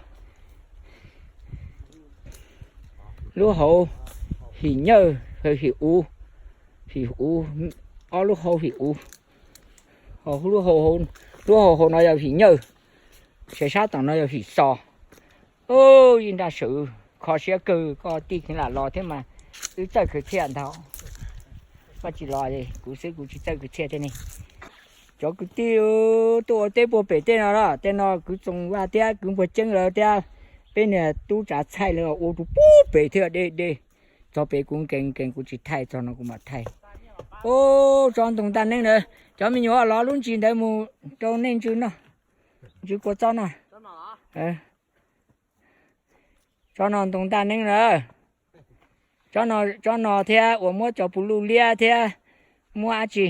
lub hauv Him Nyawj, Him Uv, Him Uv, ob lub hauv Him Uv. Lub hauv hauv no yog Him Nyawj, ces sab tom no yog Him Xos. Yij nraj sawm, kho siab kawg, koj tij kheev lam los thiab mas wb txawj khwv txhiaj ntag. Koj tsis los kuv xwb kuv tsis txawj khwv txhiaj thiab ne. Cov kwv tij tuaj ua teb puag pem tej no, tej no kwv Txoos Vaj thiab kwv Npuag Ceeb lawv thiab peb niag tub Tsav Txhaij lawv ua rau puag pem thiab deb deb. Txog pem kuv nkees nkees kuv tsis thaij, txog no kuv mam thaij. Ub, tsob ntoo ntaj neeb ntawd, cov me nyuam los lub ntsis ntawd mus rau nej ntsw noj, ntsw kua txob noj. Tsob no ntoo ntaj neeb na. Tsob no thiab uas muab cov puv luj liab thiab muab dab tsi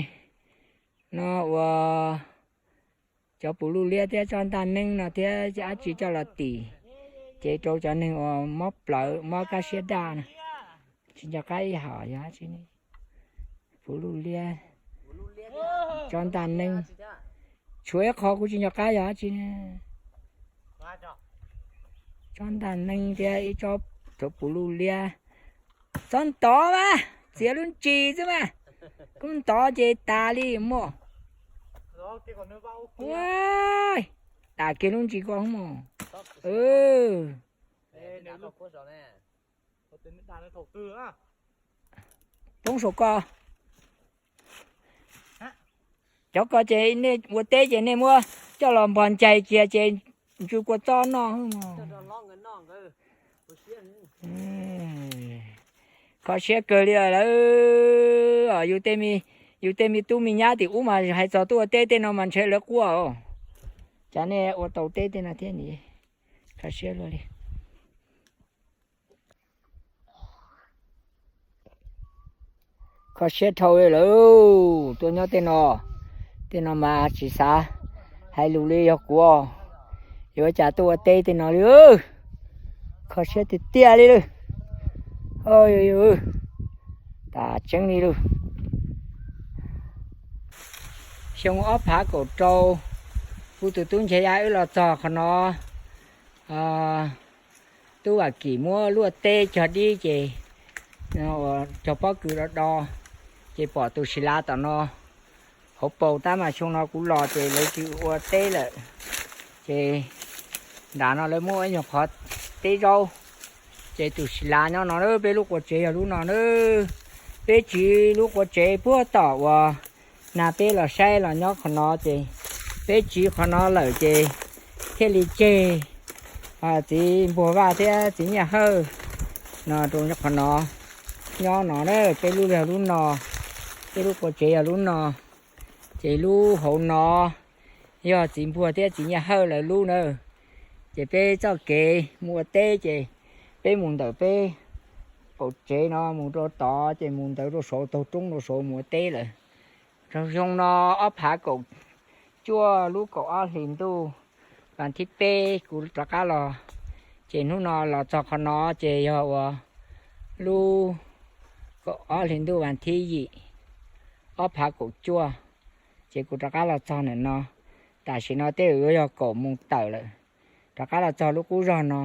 no uas cov puv luj liab thiab tsob ntaj neeb no thiab dab tsi coj los tim, ces rau cov neeg uas mob plawv mob kab siab daj no. Tsis nco qab ib hom yog dab tsi ne. Puv luj liab, tsob ntaj neeb, tshuav ib qho kuv tsis nco qab yog dab tsi ne. Tsob ntaj neeb thiab ib tsob, tsob puv luj liab. Txhob ntov mas, txiav lub ntsis xwb mas. Kub ntov ces tas li mog. Ua, tas kiag lub ntsis ko mog. Poob saum ko. Cov ko ces nej ua teb ces nej muab coj los npog ncaig kiag ces ntsw kua txob noj. Kho siab kawg li lawm. Yus tej me tub me nyab tim ub mas hais txog tuaj ua teb tej no mas ntshe lawv quaj os. Cas nej ua tau teb tej no thiab ne? Kho siab luaj li. Kho siab dhau lawm, tuaj nyob tej no, tej no mas tsis xav hais lus li yog kuv, yuav cas tuaj ua teb tej no li. Kho siab tiag tiag li lawm. Tas tseeb li lawm. Xyoo ob phav kaum rau, kuv tus tub Nchaiv Yaj wb los txog qhov no, tub Vam Kim muab luaj teb cog dib ces cog pob kws do do, ces pom tus sis lav tom no hauv paus. Tab mas xyoo no kuv los ces lawv tsis ua teb lawm, ces nram no lawv muab ib nyuag qhov teb zaub, ces tus sis lav nyob no na. Peb lub qua tsev yog lub no na. Peb tsiv lub qua tsev puag tom uas nag peb los saib los nyob qhov no ces peb tsiv qhov no lawm ces thiaj li tseg txiv Npuag Vaj thiab txiv Nyiaj Hawj no rau qhov no nyob no na. Peb lub yog lub no, peb lub qua tsev yog lub no, ces lub hauv no yog txiv Npuag thiab txiv Nyiaj Hawj lawv lub na. Ces peb txoj kev mus ua teb ces peb mus ntawm peb qaum tsev no mus rau tod ces mus ntawd rau saud taug roob rau saud mus ua teb lawm. Xyoo no ob phav kaum cuaj lub kaum ob hlis ntuj vas thib peb kuv rov qab los, ces hnub no los txog qhov no ces yog uas lub kaum ob hlis ntuj vas thib yim ob phav kaum cuaj, ces kuv rov qab los txog ntawm no. Tam sim no tej zaum yuav yog kaum moos tawm lawm, rov qab los txog lub qub zog no,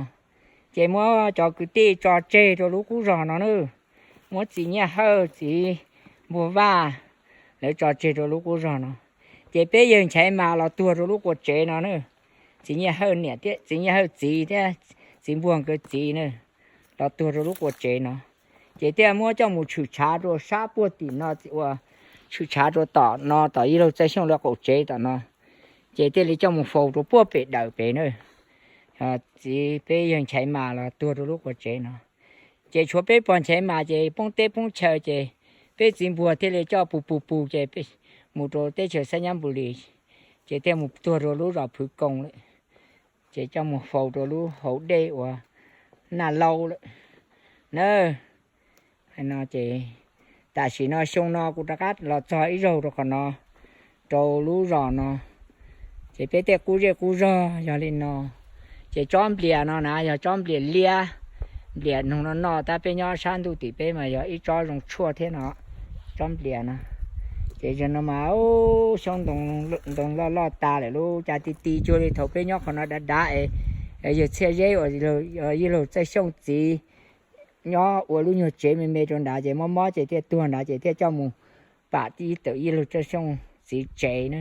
ces muab cov kwv tij tso tseg rau lub qub zog no na. Muab txiv Nyiaj Hawj txiv Npuag Vaj lawv tso tseg rau lub qub zog no, ces peb yawg Nchaiv Mas los tuag rau lub qua tsev no na. Txiv Nyiaj Hawj niam thiab txiv Nyiaj Hawj txiv thiab txiv Npuag nkawd txiv na, los tuag rau lub qua tsev no. Ces thiaj muab coj mus tshwm tshav rau sab puag tim no uas tshwm tshav rau tom no tom Yij Laug Txawj Xyooj lawv qaum tsev tom no, ces thiaj li coj mus faus rau puag pem dawm pem na. Txiv peb yawg Nchaiv Mas los tuag rau lub qua tsev no, ces tshuav peb pog Nchaiv Mas ces poob teb poob chaw ces peb txiv Npuag thiaj li coj pug pug pug ces mus rau teb chaws Xab Nyab Npus Lis, ces thiaj mus tuag rau lub zos Phwv Koos lawm, ces coj mus faus rau lub hauv dej uas Naj Laub lawm na. No ces tam sim no xyoo no kuv rov qab los txog ib zaug rau qhov no, rau lub zos no, ces peb tej qub zej qub zog yog li no. Ces tsob nplias no na yog tsob nplias liab, nplias noog no noj, tab peb nyob sab ntuj tim peb mas yog ib tsob zoo tshuaj thiab no, tsob nplias no. Ces zaum no mas xyoob ntoo loj loj tas lawm lauj, cas ti ti cuag li thaum peb nyob qhov no dav dav es yawg Txhiaj Zeb uas Yij Laug Txawj Xyooj txiv nyob ua lub nyuag tsev me me rau nrad ces mob mob ces thiaj tuag nrad ces thiaj coj mus pam tib tawm Yij Laug Txawj Xyooj txiv tsev na.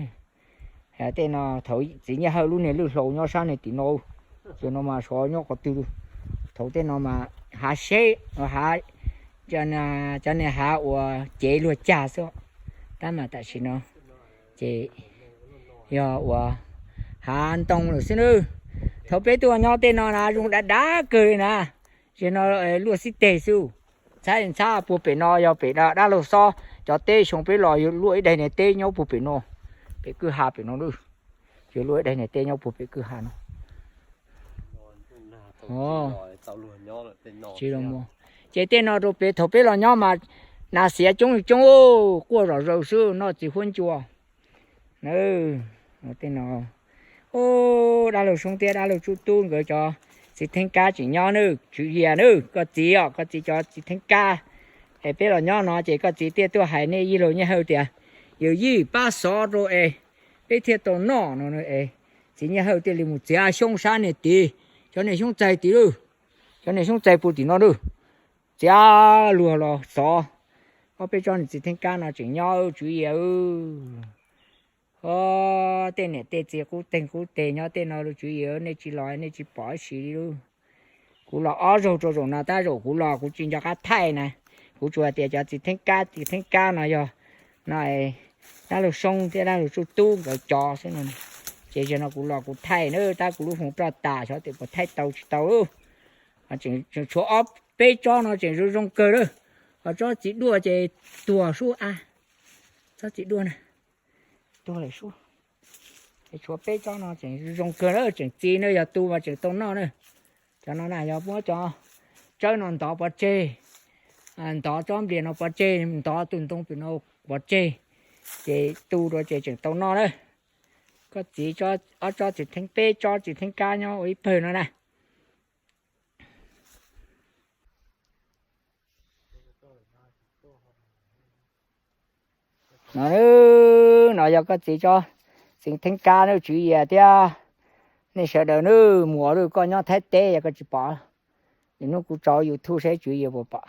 Tej no thaum txiv Nyiaj Hawj lub niag lwj hlau nyob sab niag tim no, ces no mas xyov nyob qhov twg. Thaum tej no mas hav seb, hav, cov niag hav uas cev luag cag xwb, tab mas tam sim no ces yog uas hav ntoo lawm xwb nawb. Thaum peb tuaj nyob tej no na zoo dav dav kawg li na, ces no luaj xib teg xwb. Ntxhab ntxhab puag pem no yog pem dab laug Xob cov teb, xyoo peb los yog luaj ib daig niag teb nyob puag pem no, pem kwj ha pem no lawm. Yog luaj ib daig niag teb nyob puag pem kwj ha no. Ces tej no rau pem thaum peb los nyob mas nas xiav coob coob, quaj zom zaws xwb, noj txiv huab ncua. Tej no, dab laug Soob thiab dab laug Tsuj Tub nkawd cov txiv theeb kab tseem nyob nawb, Tswv Yias nawb, koj txiv os, koj txiv cov txiv theeb kab. Es peb los nyob no ces koj txiv thiaj tuaj hais nej Yij Laug Nyiaj Hawj tias, yawm yij pab xov rau es peb thiaj tau noj no es, txiv Nyiaj Hawj thiaj li mus txiav xyoob sab niag tid, cov niag xyoob txaig tid lauj, cov niag xyoob txaig puag tim no lauj, txiav luag los xov. Ob peb tsob niag txiv theeb kab no tseem nyob, Tswv Yias. Tej niam tej txiv qub teg qub teg nyob tej no lauj, Tswv Yias, nej tsis los nej tsis pom ib si li lauj. Kuv los ob zaug rau zaum no, tab zaum kuv los kuv tsis nco qab thaij na, kuv tsuas tias cov txiv theeb kab txiv theeb kab no yog no, dab laug Soob thiab dab laug Tsuj Tub nkawd cov xwb no. Ces zaum no kuv los kuv thaij na, tab kuv lub foos roj tas xyov tias puas thaij tau tsis tau lauj. Tseem tshuav ob peb tsob no tseem zoo zoo kawg lawm, ho tsob txiv duaj ces tuag sub a, tsob txiv duaj na, tuag lawm sub. Tshuav peb tsob no tseem zoo kawg na, tseem txi na, yog tu mas tseem tau noj na. Cov no na yog muab cov tsawb no ntov pov tseg, ntov tsob nplias no pov tseg, ntov tus ntoo pem no pov tseg, ces tu rau ces tseem tau noj na. Koj txiv ob tsob txiv theeb, peb tsob txiv theeb kab nyob ua ib pawg no na. No, no yog koj txiv tsob txiv theeb kab na, Tswv Yias thiab nej sawv daws na, mus ua lawm koj nyob Thaib teb yog koj tsis pom, hnub kuv tso YouTube saib Tswv Yias puas pom.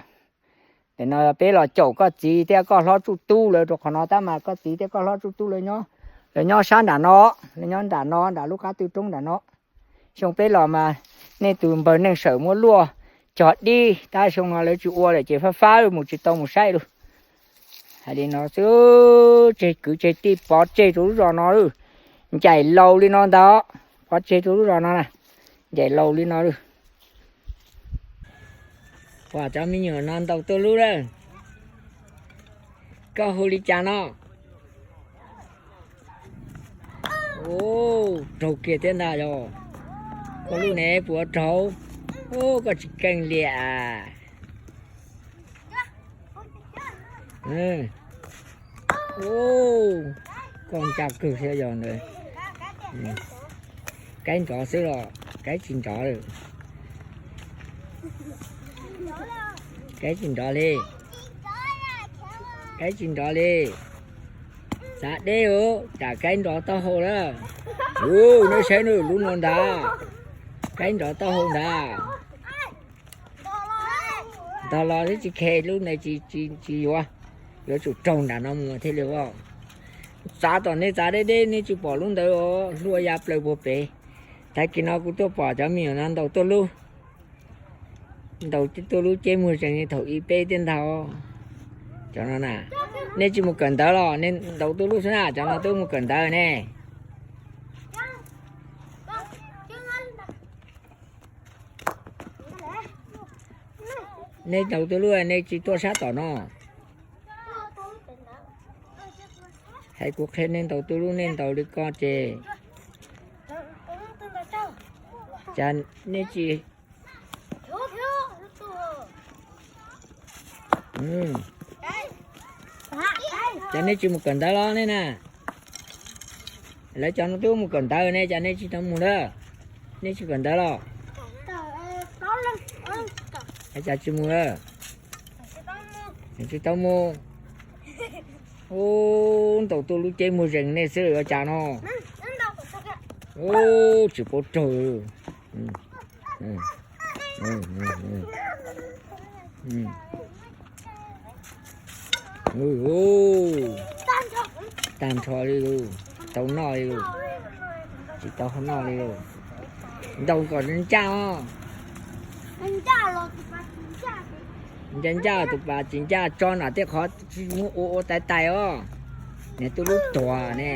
Nim no peb los caum koj txiv thiab koj hlob Tsuj Tub lawv rau qhov no tab mas koj txiv thiab koj hlob Tsuj Tub lawv nyob, lawv nyob sab nram no, lawv nyob nram no nram lub qab twb roob nram no. Xyoo peb los mas nej tus npawg Neej Sawm muab luaj cog dib tab xyoo no lawv tsis ua lawm ces fab fab mus tsis tau mus saib lawm. Hais li no xwb, tseg kwv tseg tij pov tseg rau lub zos no lawm. Ncaim laus li no ntag, pov tseg rau lub zos no na, ncaim laus li no lawm. Pom cov me nyuam no ntaus tuj lub lawm. Koj hu li cas no? Raug kiag thiab ntag yog. Koj lub ne puas raug? Koj tsis keej liam. Koj ncaj kawg thiab yog ntawd. Kaib nrov xwb los kaib tsis nrov lawm. Kaib tsis nrov li. Kaib tsis nrov li. Xav deb u, tsam kaib nrov taub hau lawm. Ub, neb saib nws lub no ntag. Kaib nrov taub hau ntag. Ntog los twb tsis khe lub ntawd, tsis yuav, yuav tsum raug nram no mus thiaj li ua. Txav tom nej txav deb deb nej tsis pom lub ntawd os, hlua ya plaws puag pem. Tag kis no kuv tuaj pom cov me nyuam no ntaus tuj lub, ntaus tuj lub ceb muag zees li thaum ib peb tej ntag. Cov no na, nej tsis mus kawm ntawv los nej ntaus tuj lub xwb na, cov no twb mus kawm ntawv ne. Nej ntaus tuj lub nej tsis tuaj sab tom no. Hais kuv qhia nej ntaus tuj lub nej ntaus li ko ces, cas nej tsis, cas nej tsis mus kawm ntawv los nej na? Lawv cov no twb mus kawm ntawv ne, cas nej tsis tau mus lawm? Nej tsis kawm ntawv los? Cas tsis mus lawm? Tsis tau mus. Ub, ntaus tuj lub ceb muag zees nej xwb ua cas no? Ub, tsis paub raug. Tag nrho li lauj, tau noj li lauj, tsis tau noj li lauj. Ntaus kom ncaj os. Ncaj ncaj tus pas tsis ncaj tso nram tej qhov tsis muab ua ua tais tais os. Niag tuj lub tuag ne.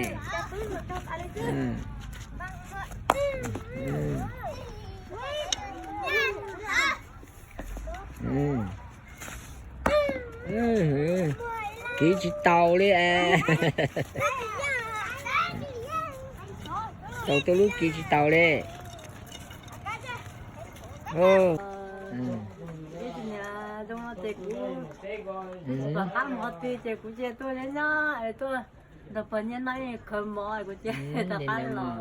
Kiv tsis taus li. Tau tuj lub kiv tsis taus li. Pom qab mus qhov twg ces kuv cia tuaj nyob nyob es tuaj nrog pog nyiaj noj ib khawv mov kuv cia rov qab los.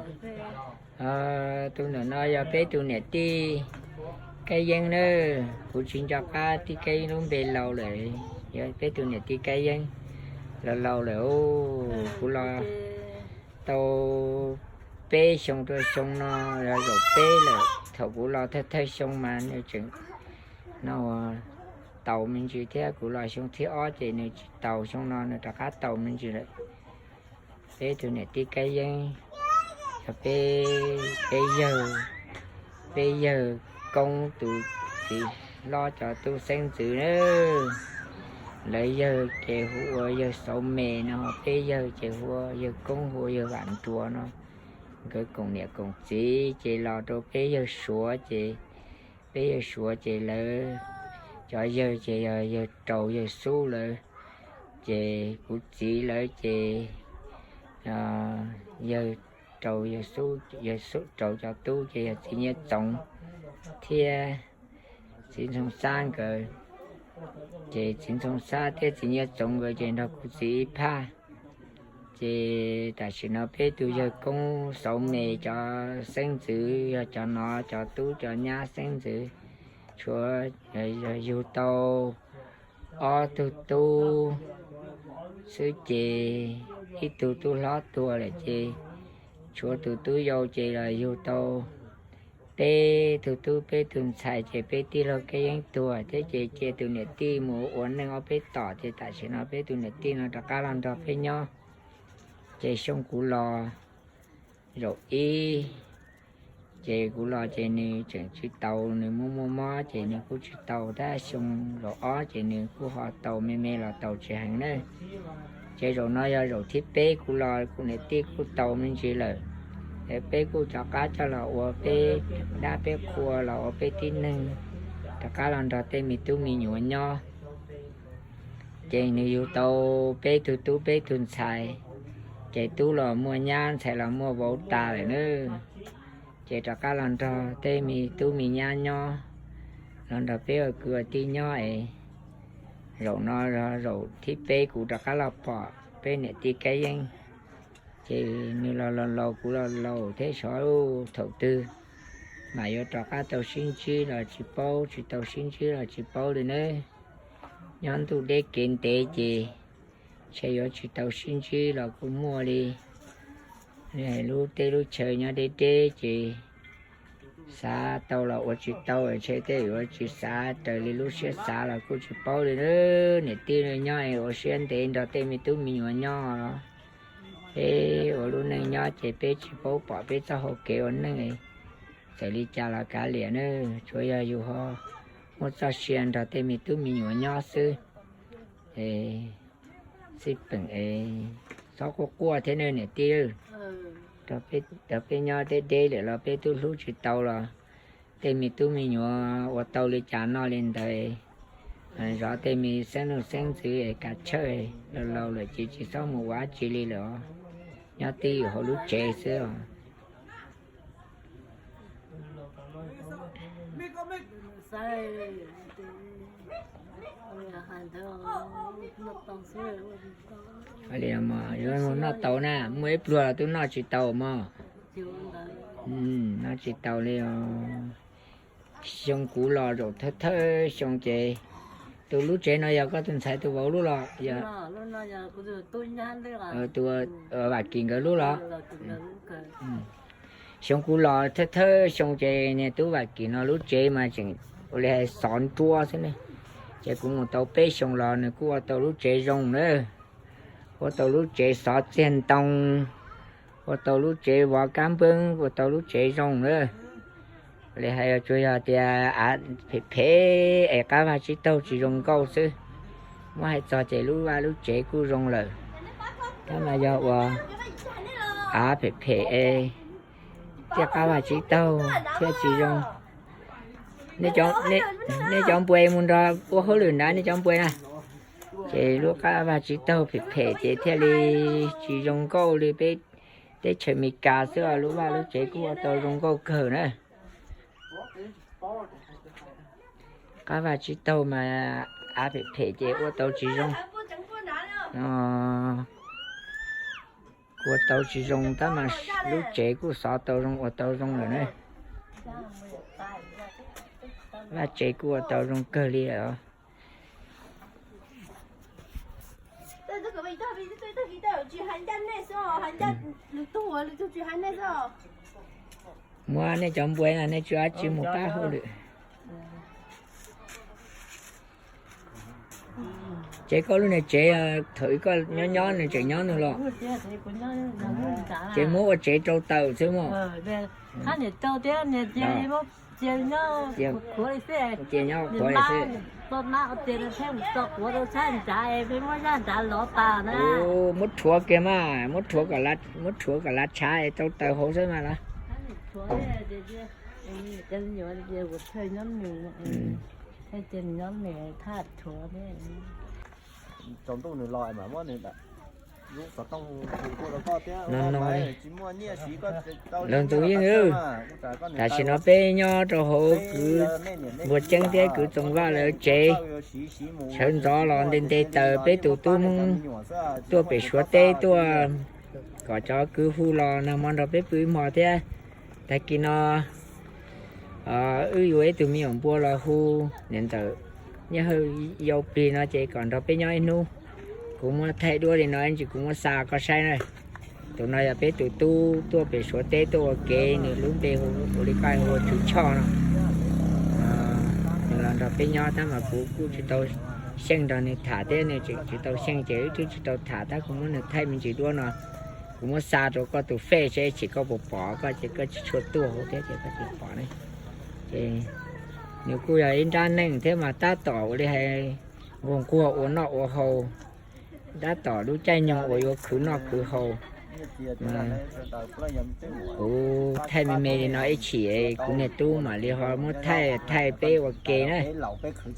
Tus ntawm no yog peb tus niam tij Kab Yeeb nawb, kuv tsis nco qab tij Kab Yeeb lub npe laus lawm, yog peb tus niam tij Kab Yeeb laus laus lawm. Kuv los tau peb xyoo rau xyoo no yog zaum peb lawm, thaum kuv los thawj thawj xyoo mas nws tseem no taus me ntsis thiab, kuv los xyoo thib ob ces nws tsis taus, xyoo no nws rov qab taus me ntsis lawm. Peb tus niam tij Kab Yeeb, yog peb, peb yawg, peb yawg Koob tus txiv hlob cov tub xeeb ntxwv na. Lawv yawg ces hu ua yawg Xauv Mes no, peb yawg ces hu ua yawg Koob, hu ua yawg Vam Nruas no. Nkawd koom niam koom txiv ces los rau peb yawg Suav ces, peb yawg Suav ces lawv cov yawg ces yog yawg Raus yawg Xub lawv, ces kuv txiv lawv ces yawg Raus yawg Xub, yawg Raus cov tub ces yog txiv Nyiaj Txoov thiab txiv Ntxoog Xab nkawd. Ces txiv Ntxhoo Xab thiab txiv Nyiaj Txoov nkawd ces nrog kuv txiv ib phaj. Ces tam sim no peb tus yawg koob Xauv Mes cov xeeb ntxwv yog cov no, cov tub cov nyab xeeb ntxwv, tshuav yug tau ob tug tub xwb ces ib tug tub hlob tuag lawm ces tshuav tus tub yau ces los yug tau peb tug tub peb tug ntxhais ces peb tij laug Kab Yeeb tuag thiab ces cia tus niam tij mus ua neej ob peb tom ces tam sim no peb tus niam tij no rov qab los nrog peb nyob. Ces xyoo kuv los zaum ib, ces kuv los ces nws tseem tsis tau, nws muaj muaj mob ces nws kuj tsis tau, tab xyoo zaum ob ces nws kuj ho tau me me los tau tsis heev na. Ces zaum no yog zaum thib peb kuv los kuv niam tij kuj tau me ntsis lawm. Es peb kuj rov qab coj los ua peb dab peb qhua los ua peb tib neeg, rov qab los nrog tej me tub me nyuam nyob. Ces nws yug tau peb tug tub peb tug ntxhais, ces tub los muaj nyab ntxhais los muaj vauv tas lawm na. Ces rov qab los nrog tej me tub me nyab nyob, los nrog peb ua kwv ua tij nyob es zaum no zaum thib peb kuv rov qab los pom peb niam tij Kab Yeeb. Ces nws los laus laus kuv los laus thiab sov thaum twg mas yuav rov qab tau sib ntsib los tsis paub, tsis tau sib ntsib los tsis paub li nawb. Nyob ntuj deb kev ntev ces ntshe yuav tsis tau sib ntsib los kuj muaj li. Lub teb lub chaw nyob deb deb ces xav tau los ua tsis tau, ntshe tej yuav tsis xav raws li lub siab xav los kuj tsis paub li. Niam tij nyob ua siab ntev nrog tej me tub me nyuam nyob los peb ua lub neej nyob ces peb tsis paub pom peb txoj hau kev ua neej, txawm li cas los kav liam na, tsuav yog yus ho muaj txoj sia nrog tej me tub me nyuam nyob xwb. Xij peem es txhob quaj quaj thiab ne niam tij. Rau peb nyob deb deb lawm los peb twb hlub tsis tau los tej me tub me nyuam ua tau li cas noj li ntawd. Zov tej me xeeb leej xeeb ntxwv es kav chawj, laus laus lawm ces tsis txhob mus ua dab tsi li lawm os. Nyob twj ywm hauv lub tsev xwb os. Li yuav noj tau na, muaj ib pluag los twb noj tsis tau mog. Noj tsis tau li os. Xyoo kuv los zaum thawj thawj xyoo ces, tus lub tsev no yog koj tus ntxhais tus vauv lub los? Tus Vam Kim nkawd lub los? Xyoo kuv los thawj thawj xyoo ces niag tub Vam Kim no lub tsev mas tseem ua li hais xov nruab xwb ne. Ces kuv mus tau peb xyoo los nws kuj ua tau lub tsev zoo na. Ua tau lub tsev xov txiag ntoo, ua tau lub tsev vov kab npwb, ua tau lub tsev zoo na. Li hais tsuas yog tias av phem phem es qab vaj tsib taug tsis zoo nkauj xwb. Muab hais txog ces lub vaj lub tsev kuj zoo lawm. Tab mas yog ua av phem phem es thiaj qab vaj tsib taug thiaj tsis zoo. Nej cov npua mus nrog ua hauj lwm ntawd, nej cov npua na. Ces lub qab vaj tsib taug phem phem ces thiaj li tsis zoo nkauj li peb teb chaws Amelikas xwb os. Lub vaj lub tsev kuj ua tau zoo nkauj kawg na. Qab vaj tsib taug mas av phem phem ces ua tau tsis zoo. Ua tau tsis zoo tab mas lub tsev kuj xov tau zoo, ua tau zoo lawm na. Vaj tsev kuj ua tau zoo kawg li lawm. Muab nej cov npua no nej tsis ua dab tsi mus pab hauj lwm. Ces koj lub niag tsev thaum koj nyob nyob nws tseem nyob nws los? Ces muab ua tsev rau tawm xwb mog. Cia nyob qhuav li xwb. Muab rhuav kiag mas, muab rhuav kom lav tshav es rau tawm hauv xwb mas los. Tsaus ntuj nws los mas muab nws No no, Loog Txoov Yeej, tam sim no peb nyob rau hauv kwv Npuag Ceeb thiab kwv Txoov Vaj lawv tsev. Sawv ntxov los nte nte taws peb tus tub Hmoob tuaj pem Suav teb tuaj kom cov kwv hu los nag hmo nrog peb pw ib hmo thiab. Tag kis no wb yuav ib tug me nyuam npua los hu niam ntxawm Nyiaj Hawj yau plig no ces kom nrog peb nyob ib hnub. Kuv muab thaij duab li no ib ntsis kuv muab xa koj saib na. Tus no yog peb tus tub tuaj pem Suav teb tuaj ua ke, nws lub npe hu ua li koj hu ua Tswv Choj no. Nws los nrog peb nyob tab mas kuv kuj tsis tau xyeej nrog nws tham thiab nws tseem tsis tau xyeej ces wb twb tsis tau tham tab kuv muab nws thaij me ntsis duab no. Kuv muab xa rau koj tus fej seb sim koj puas pom, koj ces koj tsis tshua tuaj hauv thiab ces koj tsis pom ne. Ces nws kuj yog ib nrab neej thiab mas tab tom ua li hais nquag nquag ua noj ua haus, tab tom lub caij nyoog uas yuav khwv noj khwv haus. Kuv thaij me me li no ib chim kuv niag tub mam li ho muab thaij thaij peb ua ke na.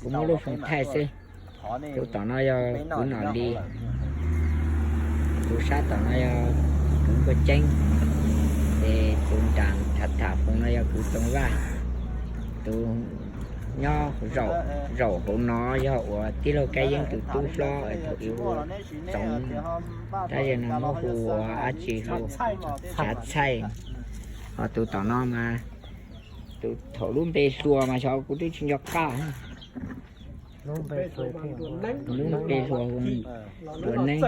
Kuv muab lub foos thaij xwb. Tus tom no yog kwv Nom Lis, tus sab tom no yog kwv Npuag Ceeb, ces tus nram tham tham foos no yog kwv Txoov Vaj. Tus nyob zaum hauv no yog uas tij laug Kab Yeeb tus tub hlob es thaum ub hu Txoov, tab sis no muab hu ua dab tsi hu Txhav Txhaij. Ho tus tom no mas tus thaum lub npe hluas mas xyov kuv twb tsis nco qab. Lub npe hluas hu Nruas Neeb,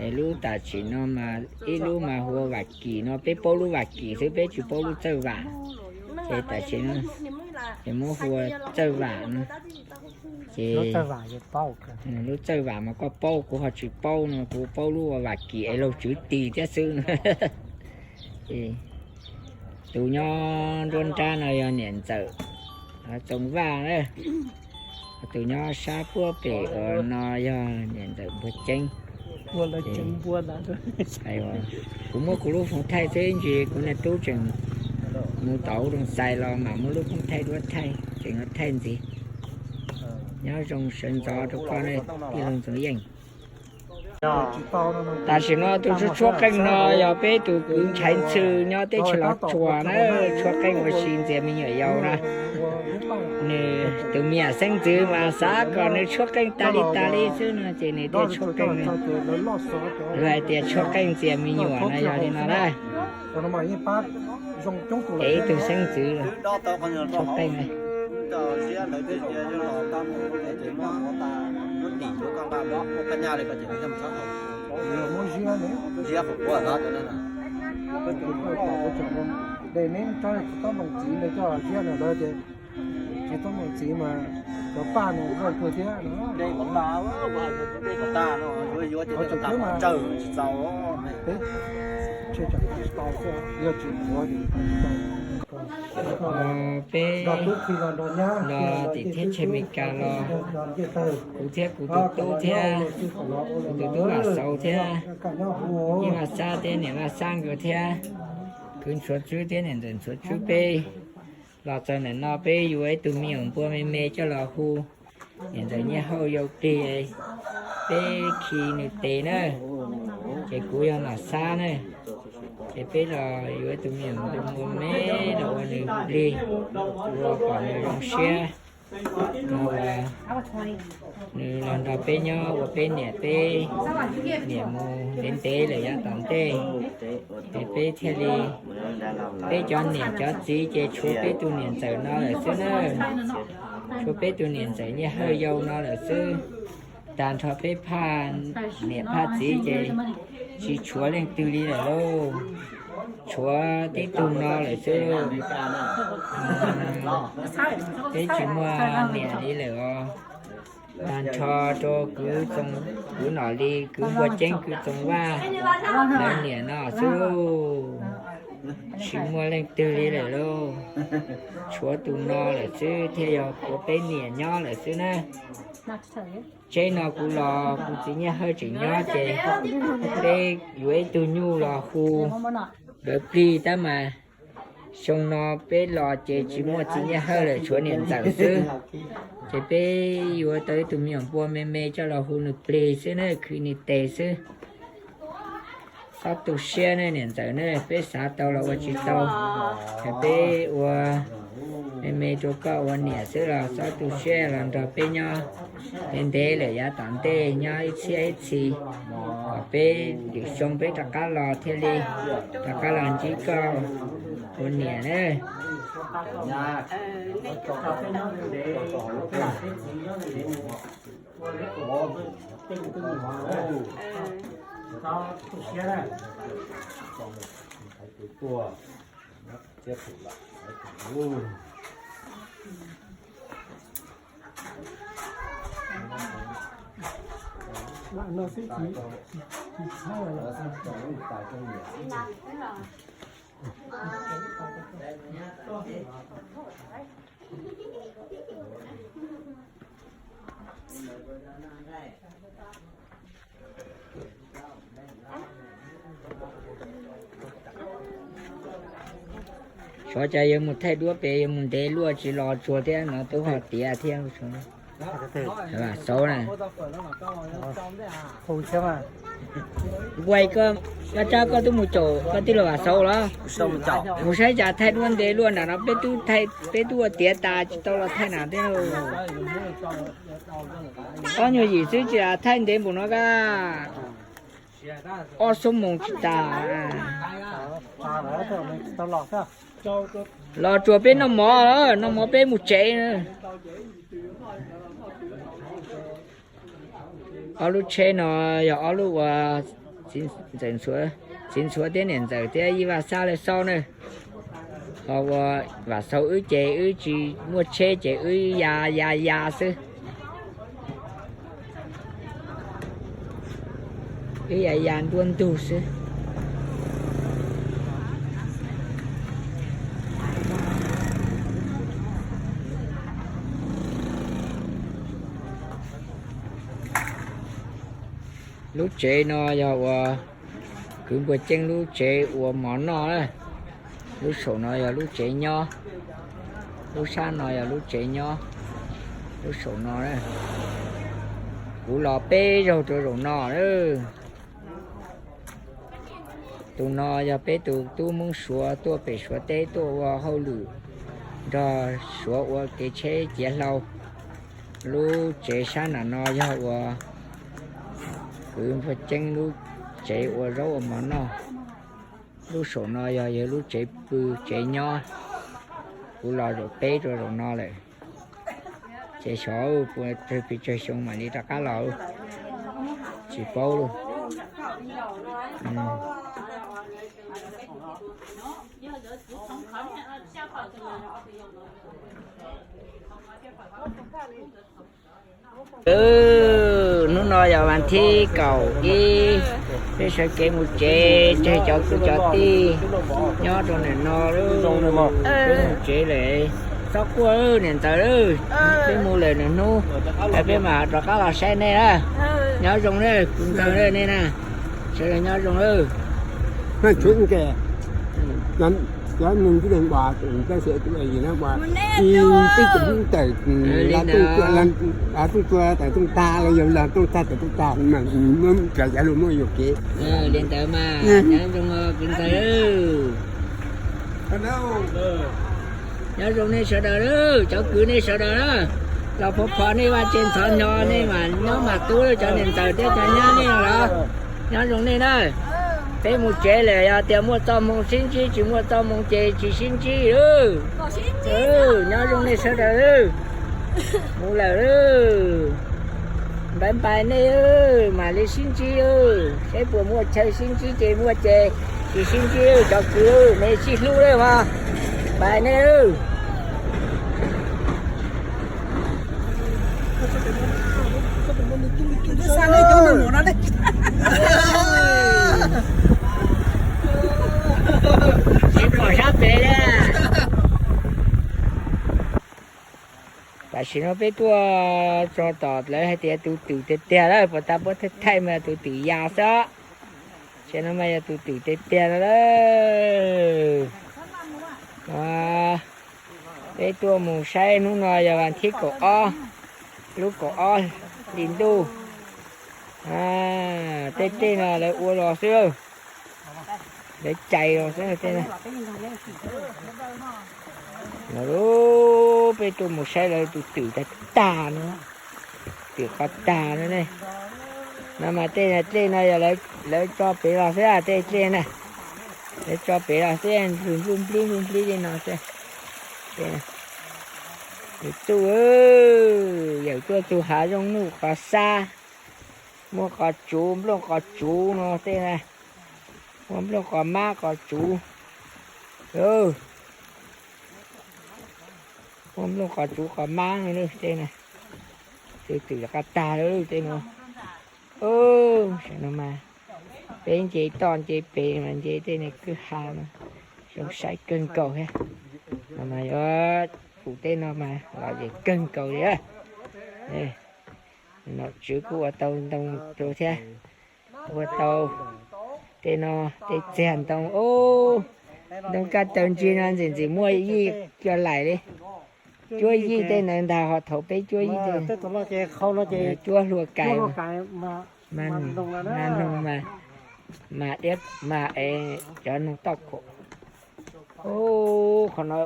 es lub tam sim no mas ib lub mas hu ua Vam Kim no, peb paub lub Vam Kim xwb peb tsis paub lub Txawj Vam. Ces tam sim no ces muab hu ua Txawj Vam no. Ces lub Txawj Vam mas koj paub, kuv ho tsis paub no, kuv paub lub ua Vam Kim es laug Tswv Tis thiab xwb no. Tus nyob nruab nrab no yog niam ntxawm Txoov Vaj na. Tus nyob sab puab pem no yog niam ntxawm Npuag Ceeb. Kuv muab kuv lub foos thaij xwb ntsis kuv niag tub tseem mus tom ub zoo xais los mam muab lub foos thaij duab thaij, tseem yuav thaij ntxiv. Nyob zoo sawv ntxov rau koj ne, tij laug Ntxoov Yeej. Tam sim no tus tshuab tshuab qeej no yog peb tus kwv Nchaiv Ntxhw nyob teb chaws Los Tsuas na, tshuab qeej ua si ntxias me nyuam yaus na. Nws tus me nyuam xeeb ntxwv mas xav kom nws tshuab qeej tas li tas li xwb no ces nws thiaj tshuab qeej. Luag hais tias tshuab qeej ntxias me nyuam no yog li no na. Ces ib tug xeeb ntxwv tshuab qeej. Tsis tau mus txiv mas cov paj nws nplooj kawg thiab no. Tseem tsis tau, yog tsis ua Peb los tim thiab tsheb Amelikas los, kuv thiab kuv tus tub thiab, kuv tus tub Vam Xauv thiab, Yeej Vaj Xab thiab niam Vaj Xab nkawd thiab, kwv Ntxhuav Tswb thiab niam ntxawm Ntxhuav Tswb peb los txog ntawm no peb yuav ib tug me nyuam npua me me coj los hu niam ntxawm Nyiaj Hauj yau plig, peb khi nws tes na. Ces kuv yog Vam Xab na, ces peb los yuav ib tug me nyuam npua me me los ua nws plig, ua kom nws zoo siab. Nws los nrog peb nyob ua peb niam peb niam mus ntev ntev lawm yav tom ntej, ces peb thiaj li, peb cov niam cov txiv ces tshuav peb tus niam ntxawm no lawm xwb na. Tshuav peb tus niam ntxawm Nyiaj Hawj yau no lawm xwb. Tag nrho peb phaj niam phaj txiv ces tsis tshuav leej twg li lawm lauj. Tshuav tib tug no lawm xwb. Peb tsis muaj niam li lawm os. Tag nrho rau kwv Nom Lis, kwv Npuag Ceeb, kwv Txoov Vaj lawv niam no xwb lauj. Tsis muaj leej twg li lawm lauj. Tshuav tus no lawm xwb thiaj yog ua peb niam nyob lawm xwb na. Tsheb no kuv los kuv txiv Nyiaj Hawj tseem nyob ces peb yuav ib tug nyuj los hu nkawd plig tab mas xyoo no peb los ces tsis muaj txiv Nyiaj Hawj lawm, tshuav niam ntxawm xwb. Ces peb yuav tau ib tug me nyuam npua me me coj los hu nws plig xwb na, khi nws tes xwb. Txhob tu siab ne niam ntxawm ne, peb xav tau los ua tsis tau. Peb ua me me rau koj ua niam xwb los txhob tu siab, los nrog peb nyob ntev ntev lawm yav tom ntej, nyob ib txhiab ib txhis, kom peb lwm xyoo peb rov qab los thiaj li rov qab los ntsib koj ua niam na. Xyov cas yuav mus thaij duab pem yuav mus ntev luaj tsis los tsuag thiab no, twb ho tiav thiab. Vam Xauv na. Nquay, koj tsab koj twb mus caum koj tij laug Vam Xauv los? Mus saib cas thaij duab ntev luaj nram no, peb twb ua tiav tas tsis tau los thaij na thiab. Ob nyuag yim xwb tsis thaij ntev npaum no kaj. Ob xuab moos tsis tas. Los tsuas peb noj mov, noj mov peb mus tsev. Ob lub tsheb no yog ob lub uas txiv ntxhuav thiab niam ntxawm thiab Yij Vaj Xab lawv xauj na. Ho ua Vam Xauv wb ces wb tsis muaj tsheb ces wb ya ya ya xwb. Wb ya ya nruab ntug xwb. Lub tsev no yog uas kwv Npuag Ceeb lub tsev ua mov noj. Lub saum no yog lub tsev nyob, lub sab no yog lub tsev nyob, lub saum no. Kuv los peb zaug rau zaum no. Tus no yog peb tus tub Hmoob Suav tuaj pem Suav teb tuaj ua hauj lwm nrog Suav ua kev tsheb ciav hlau. Lub tsev sab nram no yog uas kwv Npuag Ceeb lub tsev ua zaub ua mov noj. Lub saum no yog yawg lub tsev pw tsev nyob. Kuv los zaum peb rau zaum no lawm. Ces xyov puas tsawg pes tsawg xyoo mam li rov qab los, tsis paub lauj. Hnub no yog vas thib kaum ib, peb sawv kev mus tsev, tseg cov kwv cov tij nyob rau ntawm no, peb mus tsev lawm. Txhob quaj niam ntxawm, peb mus lawm nws hnub, peb mam rov qab los saib nej na. Nyob zoo na kwv ntxawg nej na, sawv daws nyob zoo na. Cov neeg tib neeg ua, tab sis ua yim na ua, ib tug tawm, ib tug tua tawm tuj tag los yog los tuj tag tawm tuj tag, muab tsav yav luag muaj yuam kev. Li ntawd mas nyob zoo kwv ntxawg. Nyob zoo nej sawv daws, cov kwv nej sawv daws na, los phov phov nej vaj tse ntxhov nyo nej mas nyob mas tub cov niam ntxawm thiab cov nyab nej los. Nyob zoo nej na. Peb mus tsev lawm, yog tias muaj txoj hmoo sib ntsib, tsis muaj txoj hmoo ces tsis sib ntsib. Nyob zoo nej sawv daws. Mus lawm, npais npais nej, mam li sib ntsib, saib puas muaj chaw sib ntsib ces muaj ces tsis sib ntsib, cov kwv nej sib hlub lawm mas npais nej. Tam sim no peb tuaj txog tom lawv hais tias tus twm tiag tiag lawm, puas tas puab thaij thaij mas tus twm ya xwb. Tam no mas yog tus twm tiag tiag no lawm. Peb tuaj mus saib hnub no yog vas thib kaum ob, lub kaum ob hlis ntuj. Tej tej no lawv ua los xwb. Lawv cais los xwb tej no. Peb tuaj mus saib lawv tus twm tag tag no, twm qhov tag no ne. No mas tej dlej no yog lawv tso pem los xwb, tej dlej na, lawv tso pem los xwb, nplwg nplwg nplwg nplwg tej no xwb. Yawm txuj, yawm tuaj txug hav zoov nuj qos xab, muaj qos tsuv, nplooj qos tsuv no tej na, muaj nplooj qos mab qos tsuv, muaj nplooj qos tsuv qos mab tej na, twm twm qhov tag lawm tej no. Tam no mas peb nce toj nce pem mas nce tej ne kwj ha no, zoo saib kawg nkaus thiab. No mas yuav pum tej no mas lom zem kawg nkaus li. Nom tswv kuj ua tau ntoo rau thiab, ua tau tej no, tej txiag ntoo, ntoo kaj taw ntsig no ntxim ntxim muaj yij coj laim li. Cuab yij tej ntawd ntag, ho thaum peb cuab yij tej, cuab hlua kais, mas noog mas, mas diab mas es cov noog toj khuam. Qhov no,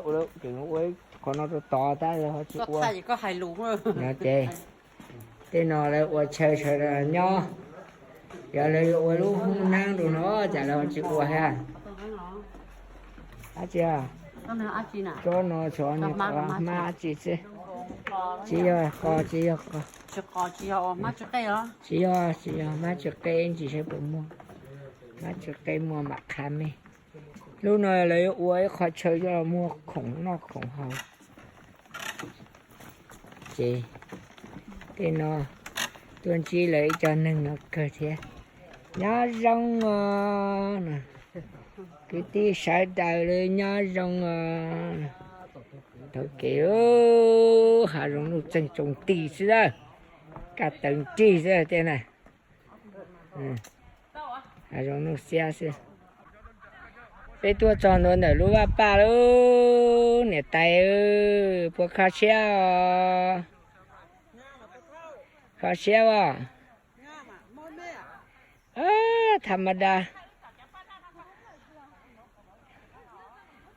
qhov no rau tod tab lawv ho tsis ua no ces tej no lawv ua chaw sawv daws nyob, yog lawv yuav ua lub hoob nab rau no cas lawv ho tsis ua thiab. Dab tsi? Tsob no tsov no tsov hmab dab tsi xwb, tsis yog qos, tsis yog qos, tsis yog, tsis yog hmab tsw qe ntsis saib puas muaj, hmab tsw qe muaj mam qha me. Lub no lawv yuav ua ib qho chaw coj los muag khoom noj khoom haus. Ces tej no tuaj ntsib lawv ib co neeg no kawg thiab. Nyob zoo os, kwv tij sawv daws li nyob zoo os. Thaum kev hav zoov nuj txeeg tsoos tig xwb, kaj taw nrig xwb tej na. Hav zoov nuj xiab xwb. Peb tuaj txog ntua ntawm lub vaj paj lawm niam tais, puas kho siab os? Kho siab os? Tham ma da.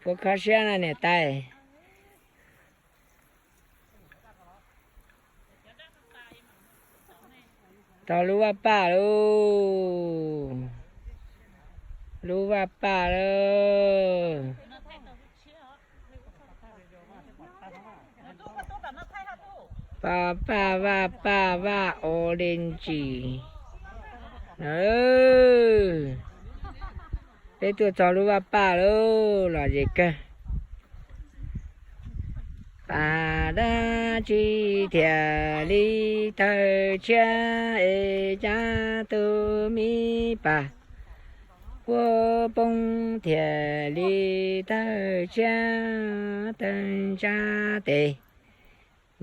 Puas kho siab na niam tais? Tau lub vaj paj lauj, lub vaj paj lauj. Paj, paj vaj, paj vaj ua li ntsis. Peb tuaj txog lub vaj paj lauj, lom zem kawg. Paj dab tsi thiaj li tawg tshiab es cab tus me paj, puab poob thiaj li tawg tshiab tawg ntsab tes.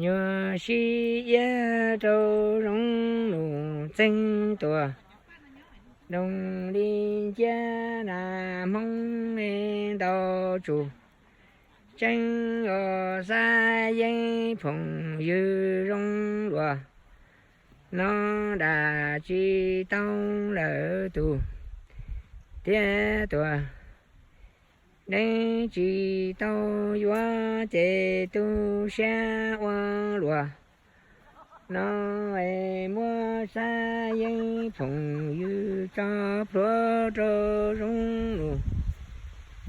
Nyuag sib iab rau zoov lus txeeg tuaj, doog li nciab nas hmoob ntau tsuj, tseeb os xav yeeb phoom ywg zoo luaj, no dam tsis tau lawm tus thiab tuaj, deev tsis tau yuav ces tu siab ua luaj, no es muab xav yeeb phoom ywg tso plhuav rau zoov lus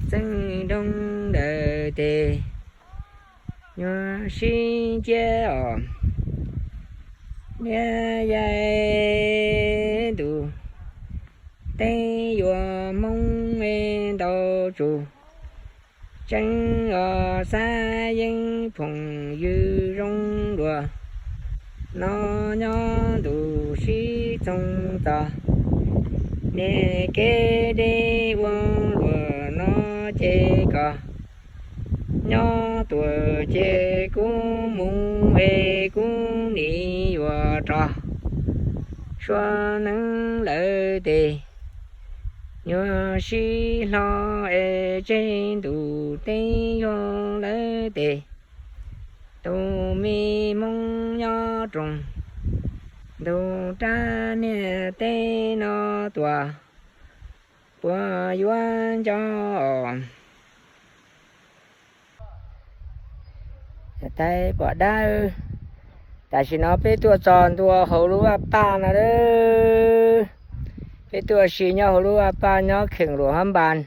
txeeg doog ntawm tes. Nyuag sib nciab os, niag yaig ntus teeb yuav hmoob ntau tsuj, tseeb os xav yeeb phoom ywg zoo luaj, no nyob ntu sib txoog txog, niag kev deb ua luaj no ces koj nyob tuaj ces kuv mus es kuv nim yuav rov suav neeb lawm tes. Nyuag sib hlo es tseg ntu teeb yuav lawm tes, tus me hmoob nyob roos ntug rab niag teb no tuaj, puas yuav nco. Tais pom dab, tam sim no peb tuaj txog ntua hauv lub vaj paj no lawm. Peb tuaj ua si nyob hauv lub vaj paj nyob kheem Luam Hab Npas,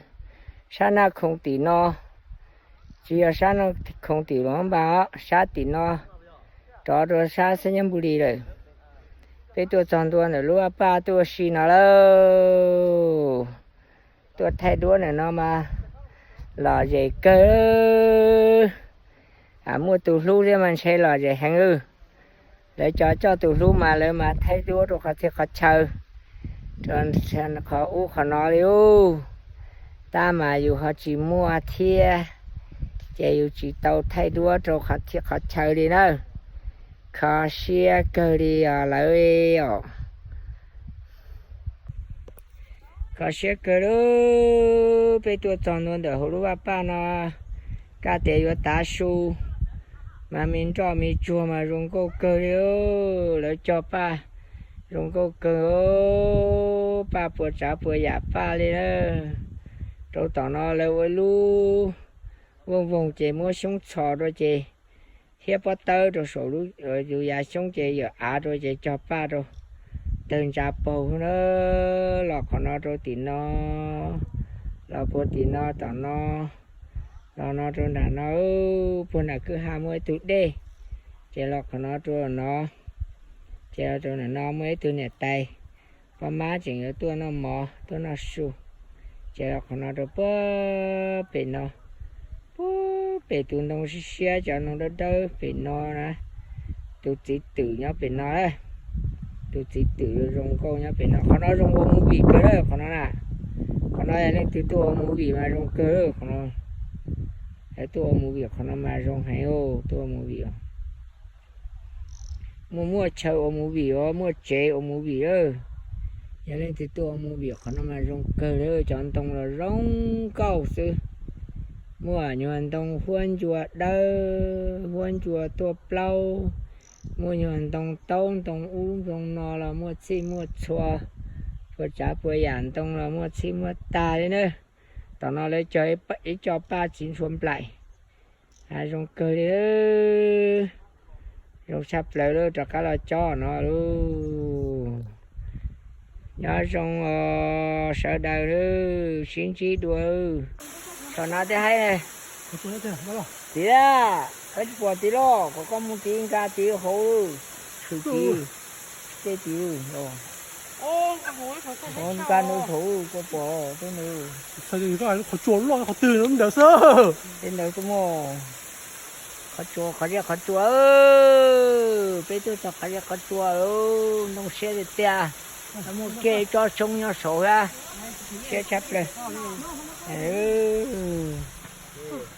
sab Naj Khoom tim no. Tsis yog sab Naj Khoom tim Luam Hab Npas os, sab tim no rov rau sab Xab Nyab Npu Lis lawm. Peb tuaj txog ntua ntawm lub vaj paj tuaj ua si no lawm. Tuaj thaij duab ntawm no mas lom zem kawg. Muaj tus hlub thiab mas ntshe lom zem heev lawm. Lawv cov coj tus hlub mas lawv mas thaij duab rau qhov txhia qhov chaw, rau qhov ub qhov no li ub. Tab mas yus ho tsis muaj thiab, ces yus tsis tau thaij duab rau qhov txhia qhov chaw li na. Kho siab kawg li os lawv os. Kho siab kawg li, peb tuaj txog ntua ntawm hauv lub vaj paj no, kaj tias yuav tav su, mas me nroj me tsuag mas zoo nkauj kawg li. Lawv cog paj zoo nkauj kawg, paj puas tsav puas yam paj li na. Rau tom no lawv ua lub vooj voog ces muab xyoob txhos rau ces thiab pob tawb rau saum lub, yus yav xyoob ces yawm av rau ces cog paj rau tawg ntsa paug na. Los qhov no rau tim no, los puag tim no tom no, los no rau nram no, puag nram kwj ha muaj ib tug dej, ces los qhov no rau no, ces los rau nram no muaj ib tug niam tais poj mab tseem yuav tuaj noj mov tuaj noj su, ces los qhov no rau puag pem no, puag pem tus ntoo siab siab cov ntoo dawb dawb pem no na. Tus txiv twm nyob pem no, tus txiv twm zoo nkauj nyob pem no. Qhov no zoo ua movie kawg lawm qhov no na. Qhov no yog leej twg tuaj ua movie mas zoo kawg lawm qhov no. Yog tuaj ua movie qhov no mas zoo heev, tuaj ua movie. Muaj muaj chaw ua movie os, muaj tsev ua movie lawm. Yog leej twg tuaj ua movie qhov no mas zoo kawg li, cov ntoo los zoo nkauj xwb. Muaj nyuag ntoo huab ncua dawb, huab ncua tuaj plaub, muaj nyuag ntoo taub ntoo ub ntoo no los muaj txhij muaj txhua, puas tsav puas yam ntoo los muaj txhij muaj tag li na. Tom no lawv cog ib co paj txiv ntshua nplaim, zoo kawg li. Zoo tshaj plaws lawm, rov qab los cob no lauj. Nyob zoo os sawv daws, sib ntsib dua. Thaum no thiaj hais, tid a, koj tsis pom tid los, kom koj mus tid nka tid hauv, tshwm tid, tej tid, nka nws hauv koj pom tej nws. Qhov tsua loj qhov twg ntawd xwb. Tej ntawd tuaj mus. Qhov tsua, qhov zeb qhov tsua, peb tuaj txog qhov zeb qhov tsua, ntoo siab tiag tiag. Muaj kiag ib tsob xyoob nyob saud thiab, siab tshaj plaws.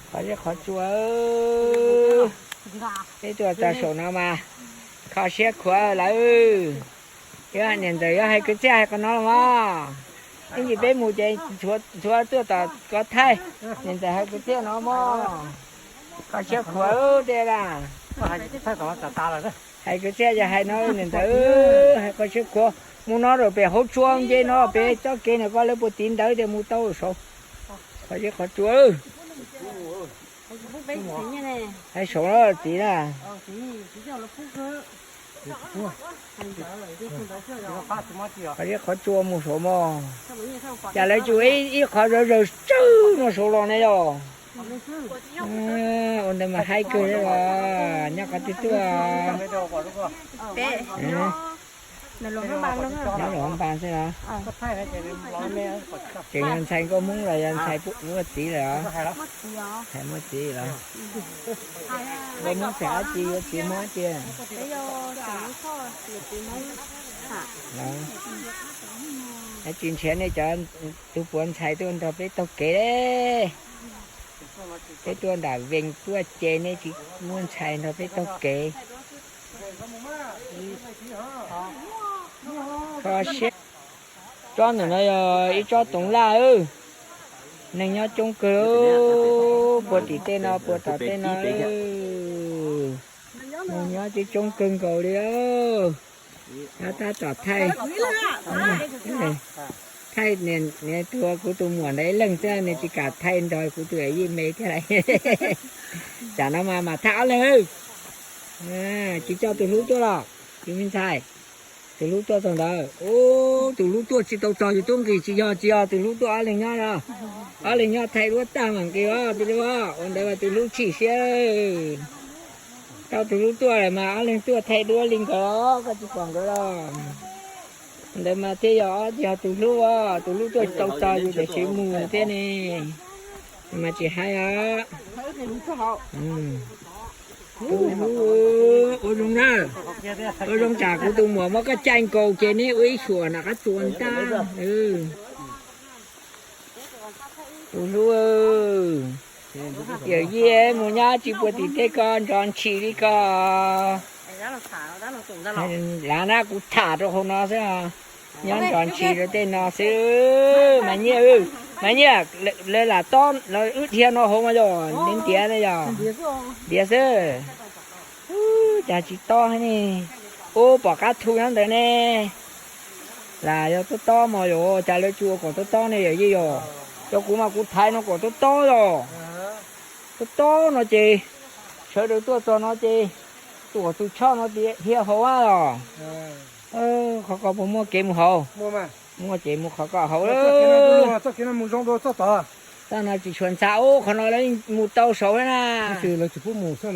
Qhov zeb qhov tsua, peb tuaj txog saum no mas kho siab khuav lawm. Yog niam ntxawm yuav hais kwv txhiaj hais qhov no los mas, ib ntsis peb mus ces ntxhua tuaj tom kov thaij, niam ntxawm hais kwv txhiaj no mog. Kho siab khuav tej a. Hais kwv txhiaj yog hais no niam ntxawm, hais kho siab khuav. Mus no rau pem hauv tsua nce no pem txoj kev no koj lawv puag tid ntawd tias mus tau saud. Kho siab qhov tsua. Hais saud no tid na. Qhov zeb qhov tsua mus saud mog. Cas lawv tsuas ib qhov zawv zawg tsawg no saud los ne yog. Ua ntawd mas haib kawg li os. Nyob qhov twg tuaj? Nyob Luam Npas xwb los? Tseem yog ntxhais nkauj Hmoob los yog ntxhais muaj txiv lawm os? Ntxhais muaj txiv los? Nkauj Hmoob txhais dab tsi, yuav txiv Hmoob dab tsi? Tsis nrhiav nej cov tus puav ntxhais tuaj nrog peb taug kev li. Peb tuaj nram Vees tuaj ces nej tsis muaj ntxhais nrog peb taug kev. Kho siab. Tsob ntawm no yog ib tsob toov laj, neeg nyob coob kawg, puag tim tej no puag tom tej no, neeg nyob coob coob kawg nkaus li. Nyob tab tom thaij. Thaij niag tus kuv tus muam ntawd ib leeg xwb, nws tsis kam thaij nrog kuv tus yij me thiab lawm. Tsam no mas mas thaij ob leeg. Tsis coj tus hlub tuaj los, tus me ntxhais, tus hlub tuaj txog ntawd. Ub, tus hlub tuaj tsis tau txog yus tub nqis, tsis yog, tsis yog, tus hlub tuaj ob leeg nyob os. Ob leeg nyob thaij duab tag mas nqis os, tus hlub os, ua ntawd mas tus hlub chim siab. Tau tus hlub tuaj lawm mas ob leeg tuaj thaij duab li nkawd, koj tsis pom nkawd los. Ntawd mas thiaj yog, yog tus hlub os, tus hlub tuaj tsis tau txog yus tam sim mus thiab ne. Mas tsis hais os. Tus hlub, ua zoo na, ua zoo tsam kuv tus muam muab koj caij nkaus ces neb ua ib suam nram qab tsuas ntag. Tus hlub, yawm yij mus nyob tsis puag tim tej ko nrov ntshis li ko. Lav na, kuv tham rau hauv no xwb, nyob nrov ntshis rau tej no xwb. Mas Nyiaj, Mas Nyiaj, lawv lam tob los wb dhia no hauv mas yog ntiav ntiav na yog, ntiav xwb. Cas tsis tob ne. Ub, pom qab thu nyob ntawd ne. Lam yog tob tob mas yog cas lawv tsis ua kom tob tob ne yawm yij yog. Cov kuv mas kuv thaiv no kom tob tob yog. Tob tob no ces sawv daws tuaj txog no ces tuam tus choj no tias dhia hauv a los. Qhov ko puas muaj kev mus hauv? Muaj ces mus qhov ko hauv. Txoj no tsis tshua ntxhab, ub, qhov no lawv mus tau saud na. Tsis pub mus no.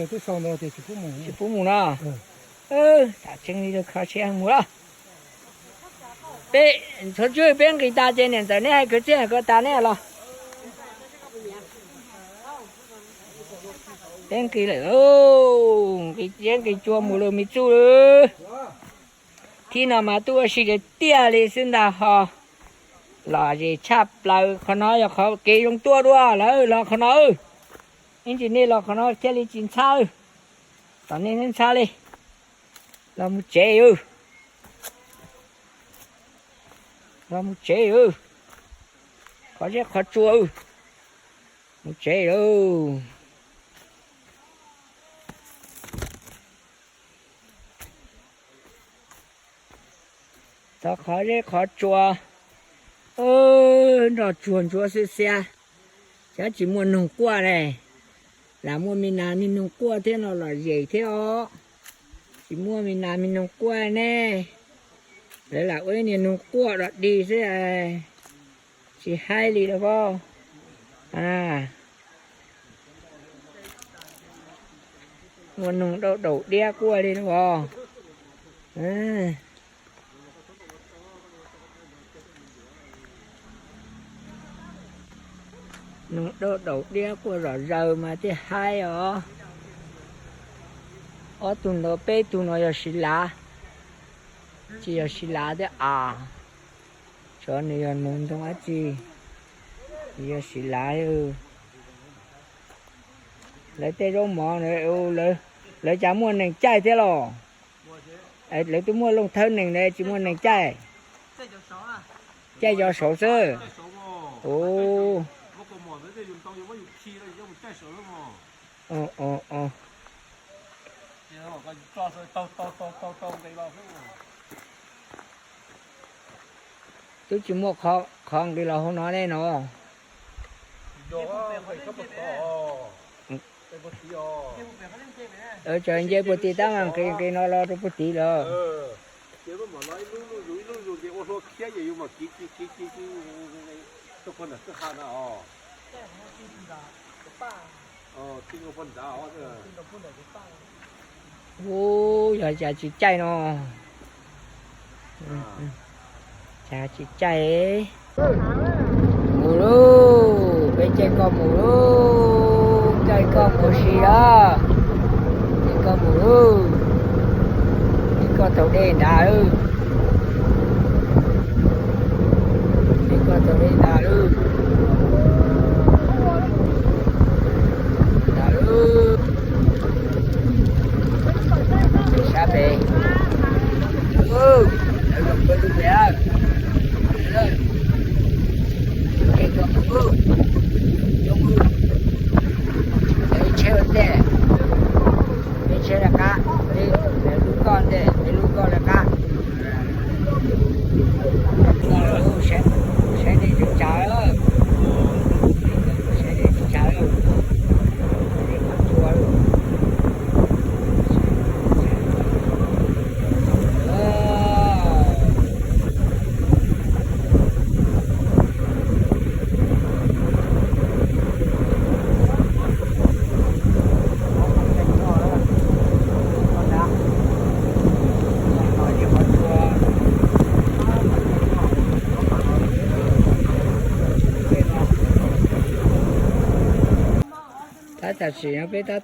Tham tseeb li kho siab mus los. Peb, txhua tsuj peb nqis tas ces niam ntxawm neb hais kwv txhiaj ko tas neb los. Peb nqis lawm, nqis teb nqis tsua mus lawm me txuj lawm. Thib no mas tuaj ua si tiag tiag li xwb ntag ho. Lom zem tshaj plaws, qhov no yog qhov kev zoo tuaj dua lawm los qhov no. Ib ntsis nej los qhov no thiaj li tsis ntxhab. Tom nej ntxhab li. Los mus tsev. Los mus tsev. Qhov zeb qhov tsua. Mus tsev lauj. Txog qhov zeb qhov tsua, nroj tsuag ntsuav xiab xiab, xyov tsis muaj noog quaj ne. Lam muaj me nas me noog quaj thiab no los zem thiab os. Tsis muaj me nas me noog quaj ne. Lawv lam ua ib niag noog quaj dog dig xwb, tsis haib li lauj. Muaj noog dauj daum diab quaj li lauj. Noog dauj daum diab quaj zom zaws mas thiaj haib os. Ob tug ntawd peb tug no yog siv lav, tsis yog siv lav thiab as. Tsov nws yog noog ntoo dab tsi, yog siv lav. Lawv tej zaub mov, lawv cas muaj nees caij thiab los? Lawv twb muaj looj thawb nees, lawv tsis muaj nees caij. Caij cov saud xwb. Twb tsis muaj qhov nqis los hauv no ne no. Tseem nce puag tim tab mas nqis nqis no los rau puag tim lawm. Ub, yog cas tsis caij no. Cas tsis caij. Mus lauj, peb caij koj mus lauj, caij koj mus si os. Caij koj mus lauj, caij koj taug dej nrad lauj. Caij koj taug dej nrad lauj. Nrad lauj. Sab pem. Lawv zoo nkauj tus pem. Caij koj mus lauj. Lawv tsheb ua ntej, lawv tsheb lawv qab, lawv lub koj ntej, lawv lub koj lawv qab. Tab tam sim no peb tab